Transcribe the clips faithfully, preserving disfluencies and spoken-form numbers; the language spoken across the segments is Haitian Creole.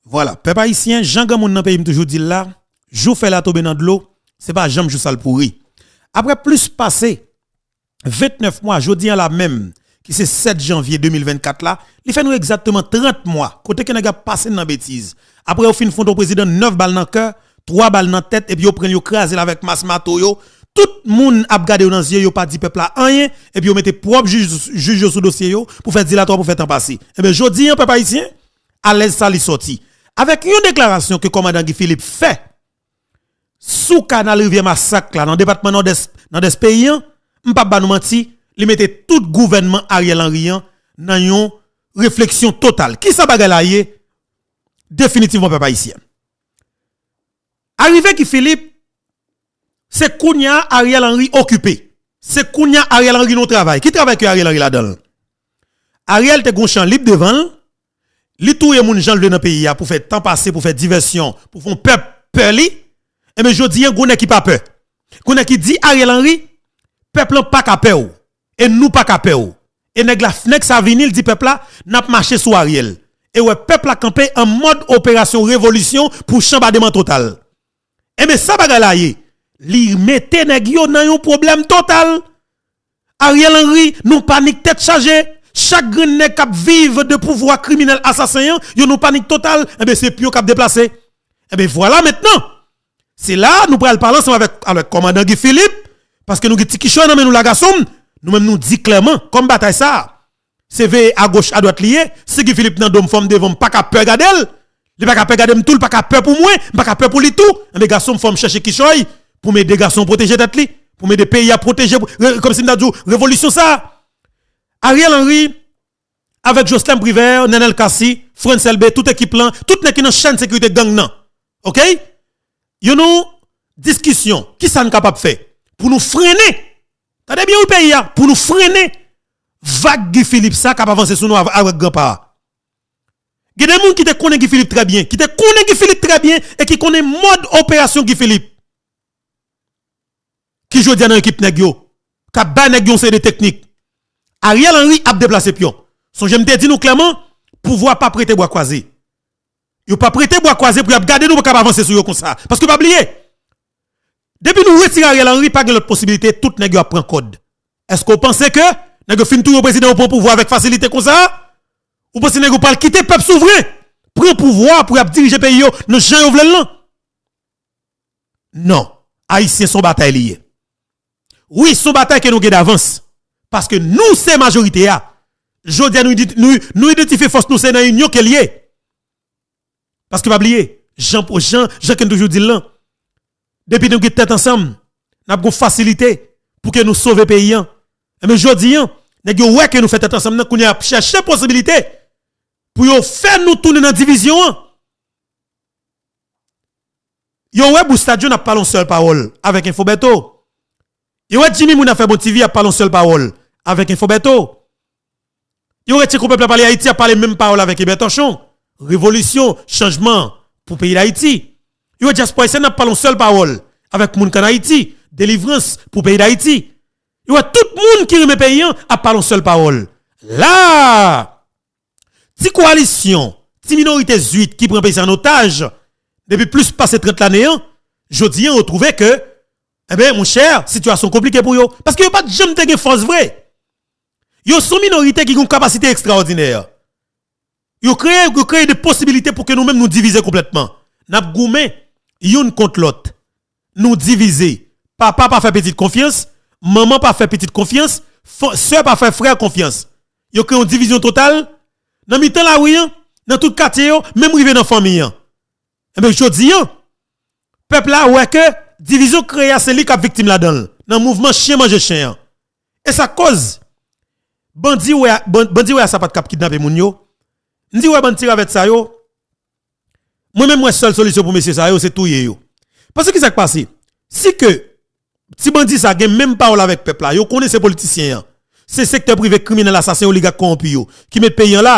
Vwala, pèp ayisyen, jan granmoun nan peyi m toujou di l la, jou fèy la tonbe nan dlo, se pa janm jou sa l pouri. Apre plis pase vennèf mwa, jodi a la menm, ki se sèt janvye de mil vennkat la, li fè nou egzakteman trant mwa, kote ke nèg ap pase n nan betiz. Apre yo fin fè yon prezidan nèf bal nan kè, twa bal nan tèt, epi yo pran l, yo kraze l avèk mas mato yo. Tout moun ap gade yo nan zye, yo pa di pèp la anyen, epi yo mete pwòp jij, jij yo sou dosye yo pou fè dilatwa, pou fè tan pase. Enben, jodi a, pèp ayisyen, alèz sa li sòti. Avèk yon deklarasyon ke kòmandan Guy Philippe fè sou kanal Rivyè Masak la, nan depatman Nòdès, Nòdès peyi a, m p ap ba nou manti, li mete tout gouvènman Ariel Henry an nan yon refleksyon total. Kisa bagay la ye? Definitivman, pèp ayisyen. Arive Guy Philippe, se kounye a Ariel Henry okipe. Se kounye a Ariel Henry nan yon travay. Ki travay ke Ariel Henry ladan l? Ariel te gon chan lib devan l. Li touye moun jan l vle nan peyi a pou fè tan pase, pou fè divèsyon, pou fè yon pèp pè li. Enben, jodi a, gon nèg ki pa pè. Gon nèg ki di Ariel Henry, pèp lan pa ka pè w. E nou pa ka pè w. E nèg la, nèg sa vini, l di pèp la, n ap mache sou Ariel. E wè, pèp la kanpe an mòd operasyon revolisyon pou chanbademan total. Enben, sa bagay la ye? Li mete nèg yo nan yon pwoblèm total. Ariel Henry, nou panik tèt chaje. Chak grenn nèg k ap viv de pouvwa kriminèl asasen an, yo nou panik total. Enben, se pye yo k ap deplase. Enben, vwala mentnan. Se la nou pral pale ansanm avèk, avèk kòmandan Guy Philippe, paske nou gen ti kichòy nan men nou la, gason m. Nou menm nou di klèman, kòm batay sa a, se veye agoch adwat li ye. Si Guy Philippe nan do m, fò m devan, m pa ka pè gade l. Li pa ka pè gade m tou, li pa ka pè pou mwen, m pa ka pè pou li tou. Enben, gason m, fò m chèche kichòy pou m ede gason pwoteje tèt li, pou m ede peyi a pwoteje, re-, kòmsi m ta di w, revolisyon sa a. Ariel Henry, avèk Joslèm Privè, Nenel Cassy, Frantz Elbé, tout ekip lan, tout nèg ki nan chèn sekirite gang nan. Oke? Yo nan diskisyon, kisa n kapab fè pou nou frennen, tande byen wi peyi a, pou nou frennen vag Guy Philippe sa k ap avanse sou nou av-, avèk gran pa a. Gen de moun ki te konnen Guy Philippe trè byen, ki te konnen Guy Philippe trè byen e ki konnen mòd operasyon Guy Philippe. Ki jodi a nan ekip nèg yo, k ap bay nèg yo yon seri de teknik. Ariel Henry ap deplase pyon. Sonje m te di nou klèman, pouvwa pa prete bwa kwaze. Yo pa prete bwa kwaze pou y ap gade nou pou k ap avanse sou yo konsa. Paske pa bliye, depi nou retire Ariel Henry, pa gen lòt posibilite, tout nèg yo ap pran kòd. Èske w panse ke nèg yo fin touye yon prezidan, yo pran pouvwa avèk fasilite konsa? Ou panse nèg yo pral kite pèp souvren pran pouvwa pou y ap dirije peyi yo nan jan yo vle l lan? Non. Ayisyen, se yon batay li ye. Wi, se yon batay ke nou gen davans. Paske nou se majorite a. Jodi a, nou, nou, nou idantifye fòs nou, se nan inyon ke l ye. Paske pa bliye, jan, jan, jan ke n toujou di l lan, depi nou gen tèt ansanm, n ap gon fasilite pou ke nou sove peyi an. Enben, jodi an, nèg yo wè ke nou fè tèt ansanm nan, kounye a y ap chèche posibilite pou yo fè nou tounen nan divizyon an. Yo wè Boustad John ap pale yon sèl pawòl avèk Enfo Bèto. Yo wè Jimmy Moun ap fè bon T V ap pale yon sèl pawòl avèk Enfo Bèto. Yo wè Tcheko Pèp la Pale Ayiti ap pale menm pawòl avèk Ebè Tòchon. Revolisyon, chanjman pou peyi Dayiti. Yo wè dyaspora ayisyèn ap pale yon sèl pawòl avèk moun k ann Ayiti. Delivrans pou peyi Dayiti. Yo wè tout moun ki renmen peyi an ap pale yon sèl pawòl. La! Ti koalisyon, ti minorite zwit ki pran peyi sa an otaj depi plis pase trant lane an, jodi an, yo twouve ke, enben, monchè, sitiyasyon konplike pou yo. Paske yo pa t janm te gen fòs vre. Yo se yon minorite ki gen yon kapasite ekstraòdinè. Yo kreye, yo kreye de posibilite pou ke nou menm nou divize konplètman. N ap goumen youn kont lòt. Nou divize. Papa pa fè pitit konfyans, manman pa fè pitit konfyans, fò-, sè pa fè frè konfyans. Yo kreye yon divizyon total nan mitan lari an, nan tout katye yo, menm rive nan fanmi an. Enben, jodi an, pèp la wè ke divizyon kreye a, se li k ap viktim ladan l, nan mouvman chen manje chen an. E sa k koz bandi wè a, ban-, bandi wè a sapat k ap kidnape moun yo. M di wè bann ti ravèt sa yo, mwen menm, mwen, sèl solisyon pou mesye sa yo, se touye yo. Paske kisa k pase? Si ke ti bandi sa gen menm pawòl avèk pèp la, yo konnen se politisyen an, se sektè prive kriminèl, asasen, oligak, kowonpi yo ki met peyi an la.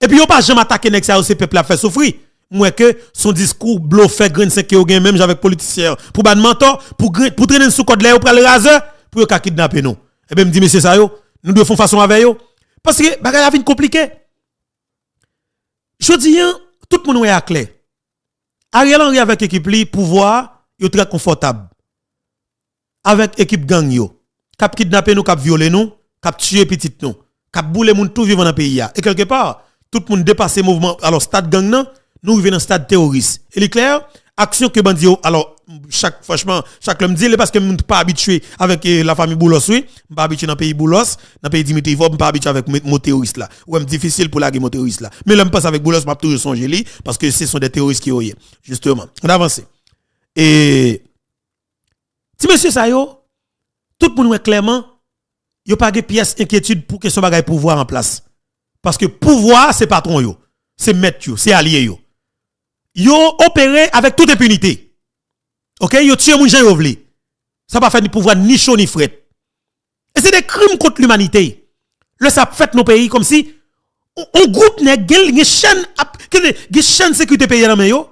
Epi yo pa janm atake nèg sa yo, se pèp la ap fè soufri. M wè ke se yon diskou blofè grenn senk ke yo gen menm jan avèk politisyen an. Pou ba n mantò, pou gren-, pou trennen n sou kòd lè yo pral razè, pou yo ka kidnape nou. Enben, m di mesye sa yo, nou dwe fè yon fason avè yo. Paske bagay la vin konplike. Jodi an, Tout moun wè a klè. Ariel Henry avèk ekip li, pouvwa a, yo trè konfòtab. Avèk ekip gang yo, k ap kidnape nou, k ap vyole nou, k ap tiye pitit nou, k ap boule moun tou vivan nan peyi a. E kèlkepa, tout moun depase mouvman, alò, stad gang nan, nou rive nan stad teworis. E li klè, aksyon ke bandi yo, alò, chak, franchman, chak lè m di l, e paske m pa abitye avèk, eh, lafanmi Boulos, wi. M pa abitye nan peyi Boulos, nan peyi Dimitri Vorbe, m pa abitye avèk mo, mo teworis la. Ou wè m difisil pou lage mo teworis la. Men lè m panse avèk Boulos, m ap toujou sonje li, paske se son de teworis ki yo ye. Jisteman. Ann avanse. E ti mesye sa yo, tout moun wè klèman, yo pa gen pyès enkyetid pou kesyon bagay pouvwa an plas. Paske pouvwa a se patwon yo, se mèt yo, se alye yo. Yo opere avèk tout enpinite. Oke, yo tiye moun jan yo vle. Sa pa fè ni pouvwa ni cho ni frèt. E se de krim kont limanite. Lè sa ap fèt nan peyi, kòmsi on, on gwoup nèg gen, gen chèn ap, gen, gen chèn sekirite peyi a nan men yo.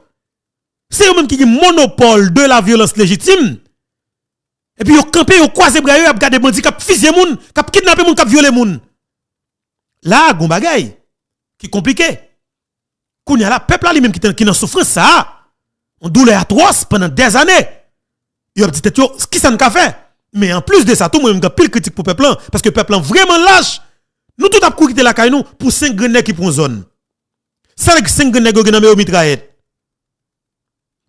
Se yo menm ki gen monopòl de la vyolans lejitim. Epi yo kanpe, yo kwaze bra yo, y ap gade bandi k ap fizye moun, k ap kidnape moun, k ap vyole moun. La, gon bagay ki konplike. Kounye a la, pèp la li menm ki te, ki nan soufrans sa a, yon doulè atwòs pandan dèzane. Yo ap di tèt yo, kisa n ka fè? Men anplis de sa tou, mwen menm gen anpil kritik pou pèp lan, paske pèp lan vrèman lach. Nou tout ap kouri kite lakay nou pou senk grenn nèg ki pran zòn. Sa nèg senk grenn nèg yo gen nan men yo mitrayèt.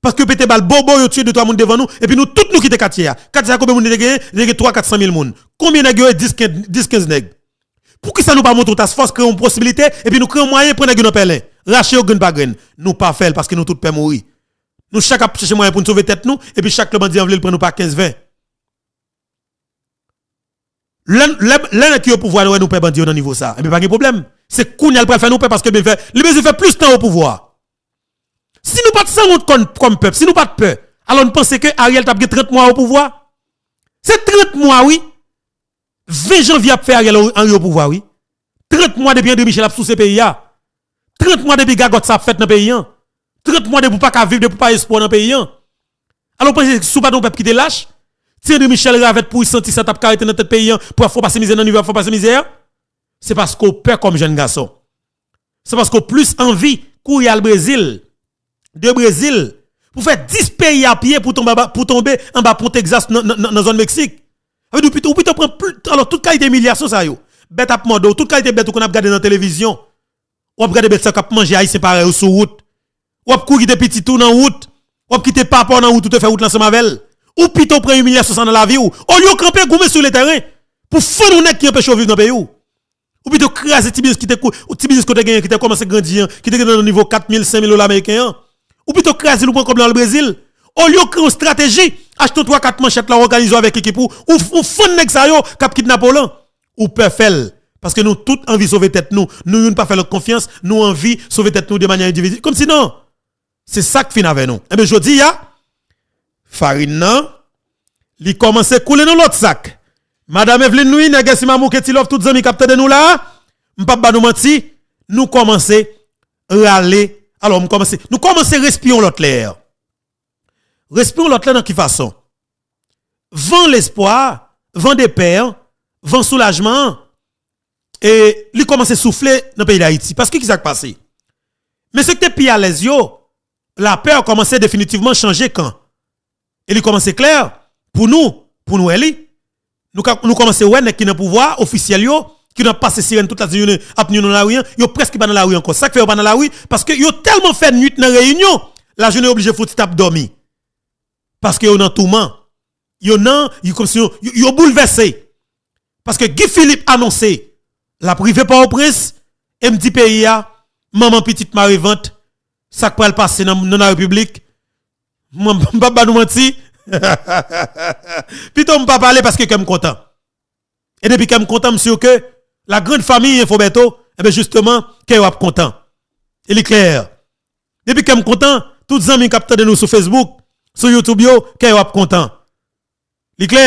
Paske yo pete bal bobo, yo tiye de twa moun devan nou, epi nou tout nou kite katye a. Katye a konbyen moun li te genyen? Li te gen twa, kat san mil moun. Konbyen nèg yo ye? Dis, kenz, dis, kenz nèg. Poukisa nou pa monte yon task force, kreye yon posibilite, epi nou kreye yon mwayen pran nèg yo nan pèlen? Rache yo grenn pa grenn. Nou pa fè l paske nou tout pè mouri. Nou chak ap chèche mwayen pou n sove tèt nou, epi chak lè bandi an vle l pran nou pa kenz, ven. Lè, lè, lè nèg ki o pouvwa wè nou pè bandi yo nan nivo sa, ebyen pa gen pwoblèm. Se kounye a l pral fè nou pè paske l fè, li bezwen fè plis tan o pouvwa. Si nou pa t sanwont kòm, kòm pèp, si nou pa t pè, alò n panse ke Ariel t ap gen trant mwa o pouvwa? Se trant mwa, wi. Ven janvye ap fè Ariel Henry o pouvwa, wi. Trant mwa depi André Michel ap souse peyi a. Trant mwa depi gagòt sa ap fèt nan peyi an. Trant mwa depi w pa ka viv, depi w pa espwa nan peyi an. Alò, w panse si w pa t yon pèp ki te lach, ti André Michel ravèt pouri santi sa t ap ka rete nan tèt peyi an pou ap fè w pase mizè nan nivo ap fè w pase mizè a? Se paske w pè kòm jèn gason. Se paske w plis anvi kouri al Brezil, de Brezil, pou fè dis peyi a pye pou tonbe anba, pou tonbe anba pon Texas nan, nan, nan, nan zòn Meksik. Sa vle di, ou pito, ou pito pran pli, alò, tout kalite imilyasyon sa yo. Bèt ap mòde w, tout kalite bèt ou konn ap gade nan televizyon. W ap gade bèt sa k ap manje ayisyen parèy ou sou wout. W ap kouri kite pitit ou nan wout. W ap kite papa w nan wout, ou te fè wout la ansanm avè l. Ou pito pran imilyasyon sa nan lavi w. Olye w kanpe goumen sou le tèren pou fann yon nèg ki anpeche w viv nan peyi w. Ou pito kraze ti biznis ki te kou-, ti biznis ke w te genyen, ki te kòmanse grandi an, ki te genyen nan nivo kat mil, senk mil dola ameriken an. Ou pito kraze l, ou pran kòb la al Brezil. Olye w kreye yon estrateji, achte yon twa, kat manchèt la, òganize w avèk ekip ou, ou, ou fann nèg sa yo k ap kidnape w lan. Ou pè fè l. Paske nou tout anvi sove tèt nou. Nou youn pa fè lòt konfyans, nou anvi sove tèt nou de manyè endividi. Kòmsi non. Se sa k fin avè nou. Enben, jodi a, farin nan, li kòmanse koule nan lòt sak. Madanm Evelyne Louis, Nègès Imamou, Ketty Love, tout zanmi k ap tande nou la, m p ap ba nou manti, nou kòmanse rale. Alò, m kòmanse, nou kòmanse respire yon lòt lè. Respire yon lòt lè nan ki fason? Van lespwa, van depè an, van soulajman an, e li kòmanse soufle nan peyi Dayiti. Paske ki sa k pase? Mesye ki te pi alèz yo, lapè a kòmanse definitivman chanje kan. E li kòmanse klè pou nou, pou n wè li. Nou ka, nou kòmanse wè nèg ki nan pouvwa a, ofisyèl yo, ki nan pase sirèn tout la jounen ap nou nan lari an, yo prèske pa nan lari ankò. Sa k fè yo pa nan lari? Paske yo tèlman fè nwit nan reyinyon, lajounen yo oblije fouti t ap dòmi. Paske yo nan touman. Yo nan, yo kòmsi yo, yo, yo boulvèse. Paske Guy Philippe anonse l ap rive Pòtoprens, e m di peyi a, manman pitit mare vant, sa k pral pase nan, nan la repiblik, mwen, m p ap ba nou manti. Pito m pa pale paske kè m kontan. E depi kè m kontan, m si ke la grande famille Info Bertho, enben, jisteman, kè yo ap kontan. E li klè. Depi kè m kontan, tout zanmi k ap tande nou sou Facebook, sou YouTube yo, kè yo ap kontan. Li klè.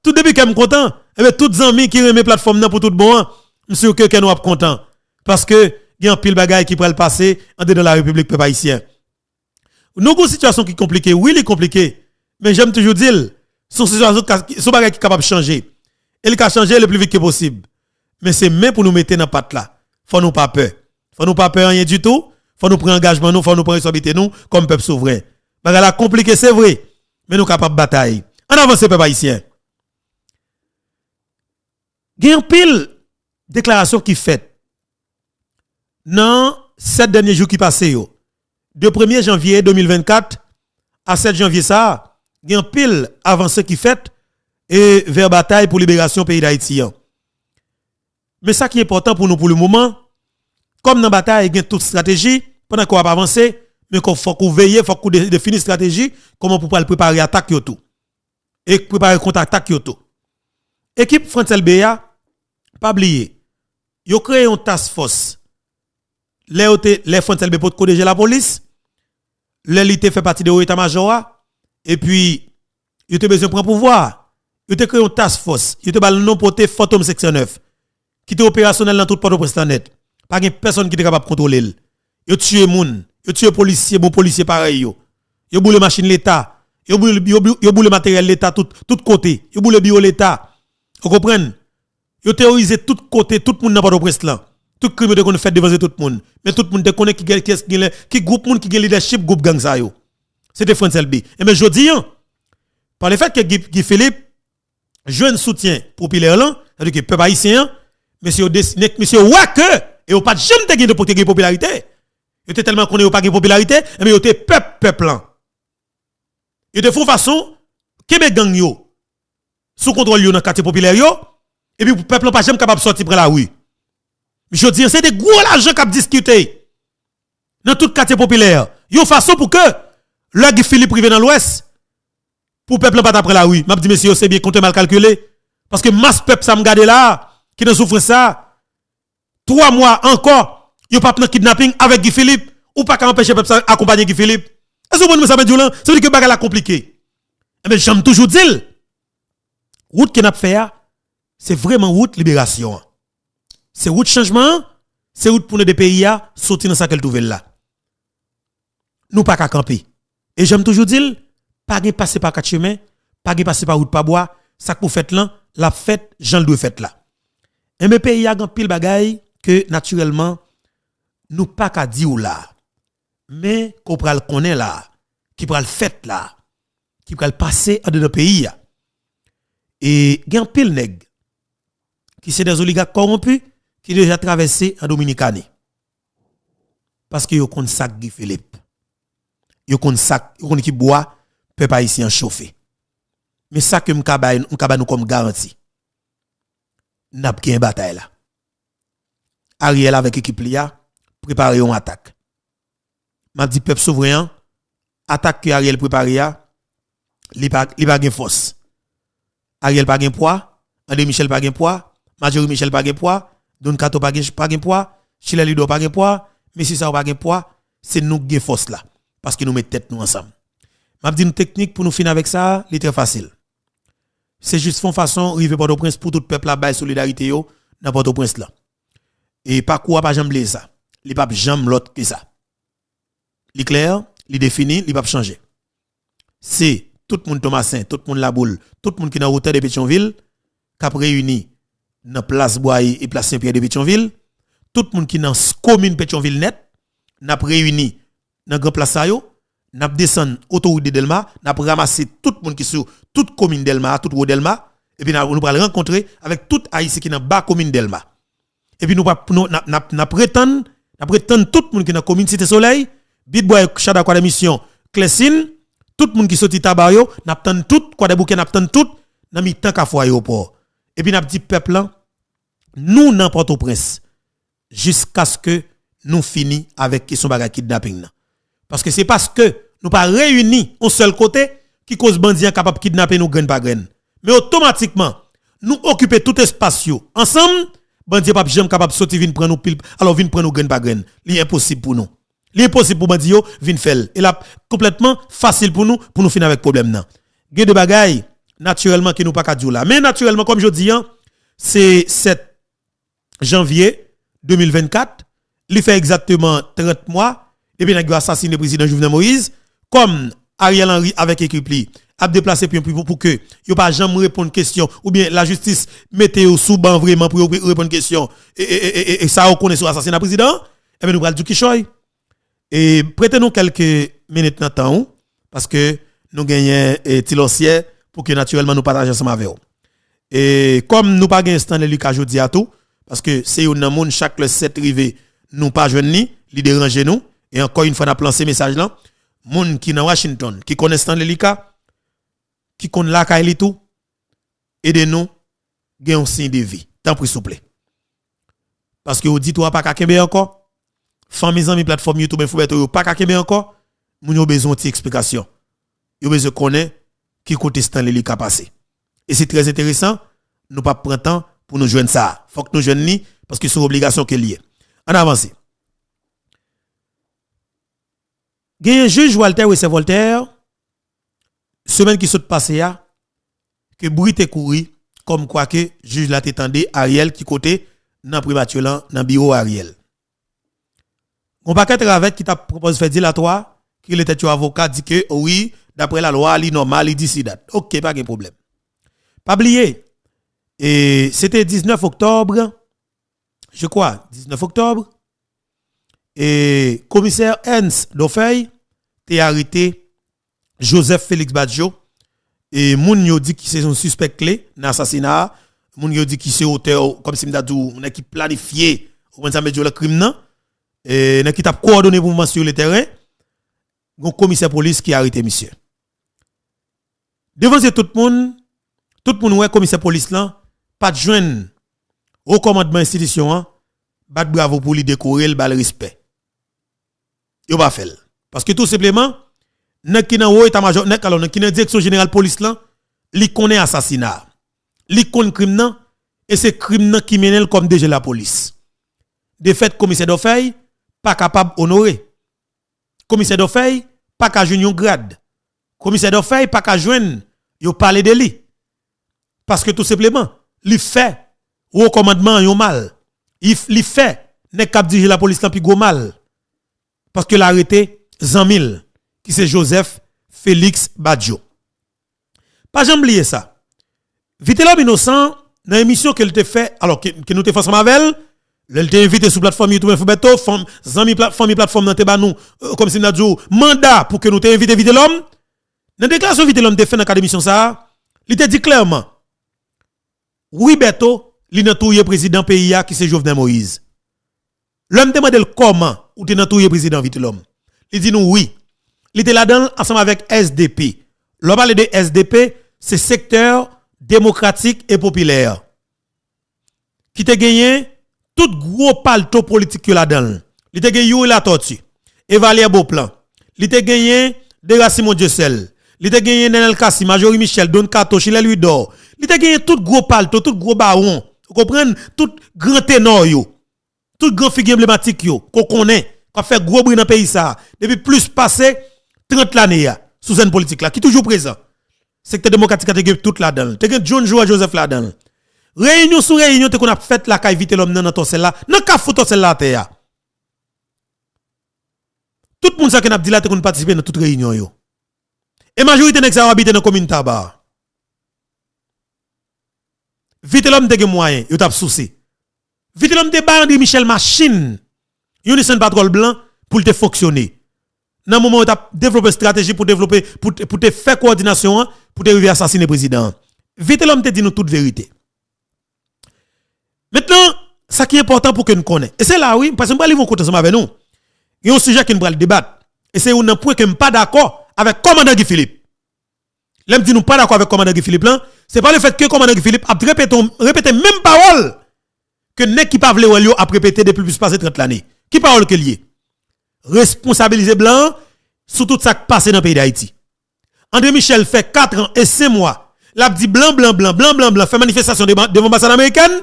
Tout depi kè m kontan, enben, tout zanmi ki renmen platfòm nan pou tout bon an, m si ke kè nou ap kontan. Paske gen anpil bagay ki pral pase andedan la repiblik, pèp ayisyen. Nou gon sitiyasyon ki konplike, wi, li konplike. Men jan m toujou di l, se yon sitiyasyon ka, se yon bagay ki kapab chanje. E li ka chanje le pli vit ke posib. Men se men pou nou mete nan pat la. Fò nou pa pè. Fò nou pa pè anyen ditou. Fò nou pran angajman nou, fò nou pran responsablite nou kòm pèp souvren. Bagay la konplike, se vre, men nou kapab batay. Ann avanse, pèp ayisyen. Gen anpil deklarasyon ki fèt nan sèt dènye jou ki pase yo. De premye janvye de mil vennkat a sèt janvye sa a, gen anpil avanse ki fèt e vè batay pou liberasyon peyi Dayiti an. Men sa ki enpòtan pou nou pou le moman, kòm nan batay gen tout estrateji, pandan ke w ap avanse, men kò fòk ou veye, fòk ou de- defini estrateji, kòman pou pral prepare atak yo tou. E prepare kont atak yo tou. Ekip Frantz Elbé a, pa bliye, yo kreye yon task force. Lè yo te, lè Frantz Elbé potko deja lapolis, lè li te fè pati de wo eta majò a, epi yo te bezwen pran pouvwa a, yo te kreye yon task force, yo te ba l non pote Fantom senk san nèf, ki te operasyonèl nan tout Pòtoprens lan nèt. Pa gen pèsonn ki te kapab kontwole l. Yo tiye moun, yo tiye polisye, bon polisye parèy yo. Yo boule machin Leta, yo boule, yo, bou- yo boule materyèl Leta tout, tout kote, yo boule biwo Leta. Ou konprann? Yo teworize tout kote, tout moun nan Pòtoprens lan. Tout krim yo te konn fèt devan zye tout moun. Men tout moun te konnen ki gen, kiyès ki gen, ki gwoup moun ki gen lidèchip gwoup gang sa yo. Se te Frantz Elbé. Enben, jodi an, pa le fèt ke Guy, Guy Philippe jwenn soutyen popilè lan, sa vle di ke pèp ayisyen an, mesye yo deside, mesye yo wè ke, e yo pa t janm te gen, te gen popilarite. Yo te tèlman konnen yo pa gen popilarite, enben yo te pè pèp lan. Yo te fè yon fason, kenbe gang yo sou kontwòl yo nan katye popilè yo, epi pou pèp lan pa janm kapab sòti pran lari. Jodi an, se de gwo lajan k ap diskite nan tout katye popilè. Yon fason pou ke, lè Guy Philippe rive nan Lwès, pou pèp lan pa ta pran lari. M ap di mesye yo, se byen konte mal kalkile. Paske mas pèp sa m gade la a, ki nan soufrans sa a, twa mwa ankò, yo p ap nan kidnaping avèk Guy Philippe. Ou pa ka anpeche pèp sa akonpanye Guy Philippe. Èske w konprann sa mwen di w lan? Sa vle di ke bagay la konplike. Enben, jan m toujou di l, wout ke n ap fè a, se vrèman wout liberasyon an. Se wout chanjman an, se wout pou n ede peyi a soti nan sa ke l twouve l la. Nou pa ka kanpe. E jan m toujou di l, pa gen pase pa kat chemen, pa gen pase pa wout pa bwa, sa k pou fèt lan, l ap fèt jan l dwe fèt la. Enben, peyi a gen anpil bagay ke, natirèlman, nou pa ka di w la, men ke w pral konnen la, ki pral fèt la, ki pral pase andedan peyi a. E gen anpil nèg ki se dè oligak kòwonpi ki deja travèse an Dominikani. Paske yo konn sa k Guy Philippe. Yo konn sa k, yo konn ki bwa pèp ayisyen an chofe. Men sa ke m ka bay, m ka ba nou kòm garanti. N ap genyen batay la. Ariel avèk ekip li a prepare yon atak. M ap di pèp souvren an, atak ke Ariel prepare a, li pa, li pa gen fòs. Ariel pa gen pwa, André Michel pa gen pwa, Marjorie Michel pa gen pwa, Don Kato pa gen, pa gen pwa, Chilè Lidò pa gen pwa, mesye sa yo pa gen pwa, se nou k gen fòs la. Paske nou met tèt nou ansanm. M ap di nou teknik pou nou fin avèk sa, li trè fasil. Se jis fè yon fason rive Pòtoprens pou tout pèp la bay solidarite yo nan Pòtoprens lan. E pakou a pa janm bliye sa. Li p ap janm lòt ke sa. Li klè, li defini, li p ap chanje. Se tout moun Tomasen, tout moun Laboul, tout moun ki nan wotè de Petyonvil, k ap reyini nan plas Bwaye e plas Senpyè de Petyonvil, tout moun ki nan s-, komin Petyonvil nèt, n ap reyini nan gran plas sa yo, n ap desann otowout de Dèlma, n ap ranmase tout moun ki sou tout komin Dèlma a, tout wo Dèlma, epi n a, nou pral rankontre avèk tout Ayisyen ki nan ba komin Dèlma. Epi nou pa, nou, n ap, n ap, n ap retann, n ap retann tout moun ki nan komin Site Solèy, Bit Bwaye, Chada, Kwadèmisyon, Klèsin, tout moun ki soti Taba yo, n ap tann tout, Kwadèboukè, n ap tann tout nan mitan Kafou Ayewopò. Epi n ap di pèp lan, nou nan Pòtoprens, jiskaske nou fini avèk kesyon bagay kidnaping nan. Paske se paske nou pa reyini yon sèl kote ki koz bandi an kapab kidnape nou grenn pa grenn. Men otomatikman, nou okipe tout espas yo ansanm, bandi an p ap janm kapab soti vin pran nou pil, alò vin pran nou grenn pa grenn. Li enposib pou nou. Li enposib pou bandi yo vin fè l. E l ap konplètman fasil pou nou, pou nou fin avèk pwoblèm nan. Gen de bagay, natirèlman, ke nou pa ka di w la. Men natirèlman, kòm jodi an, se sèt janvye de mil vennkat, li fè egzakteman trant mwa depi nèg yo asasine prezidan Jovenel Moïse. Kòm Ariel Henry avèk ekip li ap deplase pyon pou, pou, pou ke yo pa janm reponn kesyon, oubyen lajistis mete yo sou ban vrèman pou yo re-, reponn kesyon, e, e, e, e, e sa yo konnen sou asasina prezidan an, enben nou pral di w kichòy. E prete nou kèlke minit nan tan ou, paske nou genyen e, Ti Lòsyè pou ke natirèlman nou pataje ansanm avè w. E kòm nou pa gen Stanley Lucas jodi a tou, paske se youn nan moun chak lè sèt rive, nou pa jwenn li, li deranje nou. E ankò yon fwa n ap lanse mesaj lan, moun ki nan Washington, ki konnen Stanley Lucas, ki konn lakay li tou, ede nou gen yon siy de vi. Tanpri souple. Paske oditwa a pa ka kenbe ankò. Fanmi zanmi platfòm YouTube Enfo Bèto yo pa ka kenbe ankò. Moun yo bezwen yon ti eksplikasyon. Yo bezwen konnen ki kote Stanley Lucas pase. E se trè enteresan, nou p ap pran tan pou nou jwenn sa a. Fòk nou jwenn li, paske se yon obligasyon ke l ye. Ann avanse. Genyen jij Walter Wesser Voltaire, semèn ki sot pase a, ke bri te kouri, kòmkwa ke jij la te tande Ariel ki kote nan primati lan, nan biwo Ariel. Gon pakèt ravèt ki t ap pwopòz fè dilatwa, ki rele tèt yo avoka, di ke, wi, daprè lalwa, li nòmal, li disi dat. Oke, pa gen pwoblèm. Pa bliye, e, se te diznèf oktòb, je crois, diznèf oktòb, e, komisè Ernst Dorfeuille te arete Joseph Félix Badio, e moun yo di ki se yon sispèk kle nan asasina a, moun yo di ki se otè, kòmsi m ta di w, nèg ki planifye, ou konprann sa m vle di w la, krim nan, e nèg ki t ap kowòdone mouvman sou le tèren, gon komisè polis ki arete misye. Devan zye tout moun, tout moun wè komisè polis lan pa t jwenn wo kòmandman enstitisyon an bat bravo pou li, dekore l, ba l respè. Yo pa fè l. Paske tou senpleman, nèg ki nan wo eta majò, nèg, alò, nèg ki nan direksyon jeneral polis lan, li konnen asasina a. Li konn krim nan, e se krim nan ki mennen l kòm D G lapolis. Defèt, komisè Dorfeuille pa kapab onore. Komisè Dorfeuille pa ka jwenn yon grad. Komisè Dorfeuille pa ka jwenn yo pale de li. Paske tou senpleman, li fè wo kòmandman an yon mal. Li, li fè nèg k ap dirije lapolis lan pi gwo mal. Paske l arete zanmi l, ki se Joseph Félix Badio. Pa janm bliye sa. Vitelhomme Innocent, nan emisyon ke l te fè, alò ke, ke nou te fè ansanm avè l, lè l te envite sou platfòm YouTube Enfo Bèto, fanm, zanmi pla-, fanmi platfòm nan te ba nou, euh, kòmsi m ta di w, manda pou ke nou te envite Vitelhomme. Nan deklarasyon Vitelhomme te fè nan kad emisyon sa a, li te di klèman, wi, Bèto, li nan touye prezidan peyi a ki se Jovenel Moïse. Lè m te mande l kòman ou te nan touye prezidan Vitelhomme, li di nou wi. Li te ladan l ansanm avèk S D P. Lè w pale de S D P, se Sektè Demokratik e Popilè, ki te genyen tout gwo palto politik yo ladan l. Li te gen Youri Latortue, Evalière Beauplan. Li te genyen Dera Simon Dieuseul. Li te genyen Nenel Cassy, Marjorie Michel, Don Kato, Chilè Louidor. Li te genyen tout gwo palto, tout gwo bawon. Ou konprann? Tout gran tenò yo. Tout gran figi anblematik yo, ke w konnen, k ap fè gwo bri nan peyi sa a, depi plis pase trant lane a, sou sèn politik la, ki toujou prezan. Sektè Demokratik la te gen tout ladan l. Te gen John Joël Joseph ladan l. Reyinyon sou reyinyon te konn ap fèt lakay Vitelhomme nan, nan Tòsèl la, nan kafou Tòsèl la atè a. Tout moun sa ke n ap di la te konn patisipe nan tout reyinyon yo. E majorite nèg sa yo abite nan komin Taba. Vitelhomme te gen mwayen, yo t ap souse. Vitelhomme te bay André Michel machin, yon Nissan Patrol blan, pou l te fonksyone. Nan moman yo t ap devlope estrateji pou devlope, pou, pou te fè kowòdinasyon an, pou te rive asasine prezidan an. Vitelhomme te di nou tout verite. Mentnan, sa ki enpòtan pou ke n konnen, e se la wi, paske m pral rive yon kote ansanm avè nou. Gen yon sijè ke n pral debat, e se youn nan pwen ke m pa dakò avèk kòmandan Guy Philippe. Lè m di nou pa dakò avèk kòmandan Guy Philippe lan, se pa lefèt ke kòmandan Guy Philippe ap repete, repete menm pawòl ke nèg ki pa vle wè l yo ap repete depi plis pase trant lane. Ki pawòl ke l ye? Responsabilize blan an sou tout sa k pase nan peyi Dayiti. André Michel fè kat an e senk mwa, l ap di blan, blan, blan, blan, blan, blan, fè manifestasyon devan, devan anbasad amerikèn.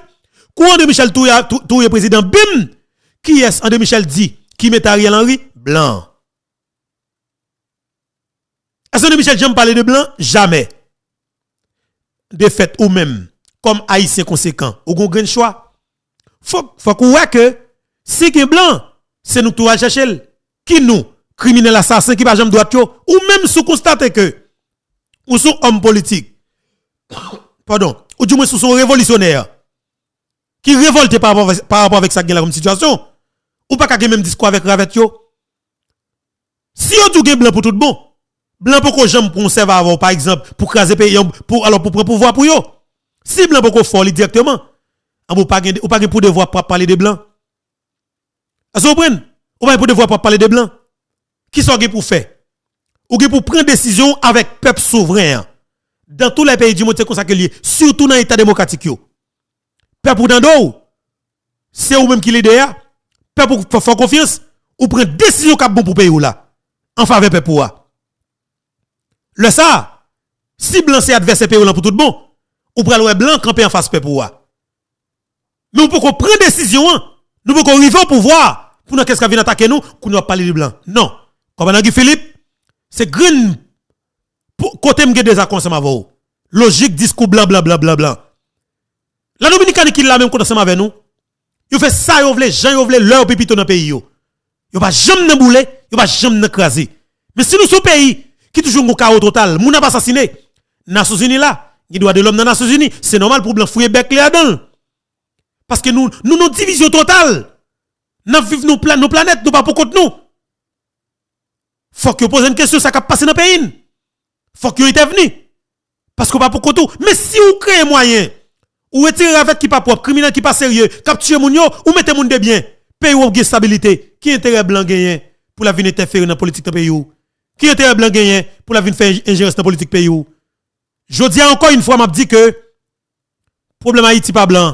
Kou André Michel touye, tou-, touye prezidan, bim! Kiyès André Michel di ki mete Ariel Henry? Blan. Èske André Michel janm pale de blan? Jamè. Defèt, ou menm, kòm Ayisyen konsekan, ou gon grenn chwa. Fòk, fòk ou wè ke si gen blan, se nou k tou al chèche l. Ki nou, kriminèl asasen ki pa janm dwat yo? Ou menm si w konstate ke ou se yon òm politik, padon, ou di mwens ou se yon revolisyonè ki revòlte pa rapò avèk, pa rapò avèk sa k gen la kòm sitiyasyon, ou pa ka gen menm diskou avèk ravèt yo. Si yo di w gen blan pou tout bon, blan poko janm pran yon sèvi avè w, pa egzanp, pou kraze peyi an, pou, alò, pou pran pouvwa pou yo. Si blan poko fè w li dirèkteman, anben, ou pa gen, ou pa gen pou devwa pou ap pale de blan. Èske w konprann? Ou pa gen pou devwa pou ap pale de blan. Kisa w gen pou fè? Ou gen pou pran desizyon avèk pèp souvren an. Dans tous les pays du monde, se konsa ke l ye, sitou nan eta demokratik yo. Pèp ou tande w, se ou menm ki lidè a, pèp ou fè, fè w konfyans, ou pran desizyon k ap bon pou peyi w la, an favè pèp ou a. Lè sa a, si blan se advèsè peyi w lan pou tout bon, ou pral wè blan kanpe anfas pèp ou a. Men ou poko pran desizyon an, nou poko rive o pouvwa pou nan kès ka vin atake nou, kounye a w ap pale de blan. Non. Kòmandan Guy Philippe, se grenn pou, kote m gen dezakò ansanm avè w. Lojik, diskou blan, blan, blan, blan, blan. La Dominikani ki la menm kot ansanm avè nou. Yo fè sa yo vle, jan yo vle, lè yo pi pito nan peyi yo. Yo pa janm nan boule, yo pa janm nan kraze. Men si nou se yon peyi ki toujou gen kawo total, moun ap asasine, Nasyonzini la, gen dwa de lòm nan Nasyonzini, se nòmal pou blan fouye bèk li ladan l. Paske nou, nou nan divizyon total. N ap viv nou, pla, nou planèt, nou pa pou kont nou. Fòk yo poze n kesyon sa k ap pase nan peyi n. Fòk yo entèvni. Paske w pa pou kont ou. Men si w kreye mwayen, ou retire ravèt ki pa pwòp, kriminèl ki pa serye, k ap tiye moun yo, ou mete moun de byen, peyi w ap gen estabilite. Ki enterè blan genyen pou l ap vin entèfere nan politik nan peyi w? Ki enterè blan genyen pou l ap vin fè enjerans nan politik peyi w? Jodi a, ankò yon fwa, m ap di ke pwoblèm Ayiti pa blan.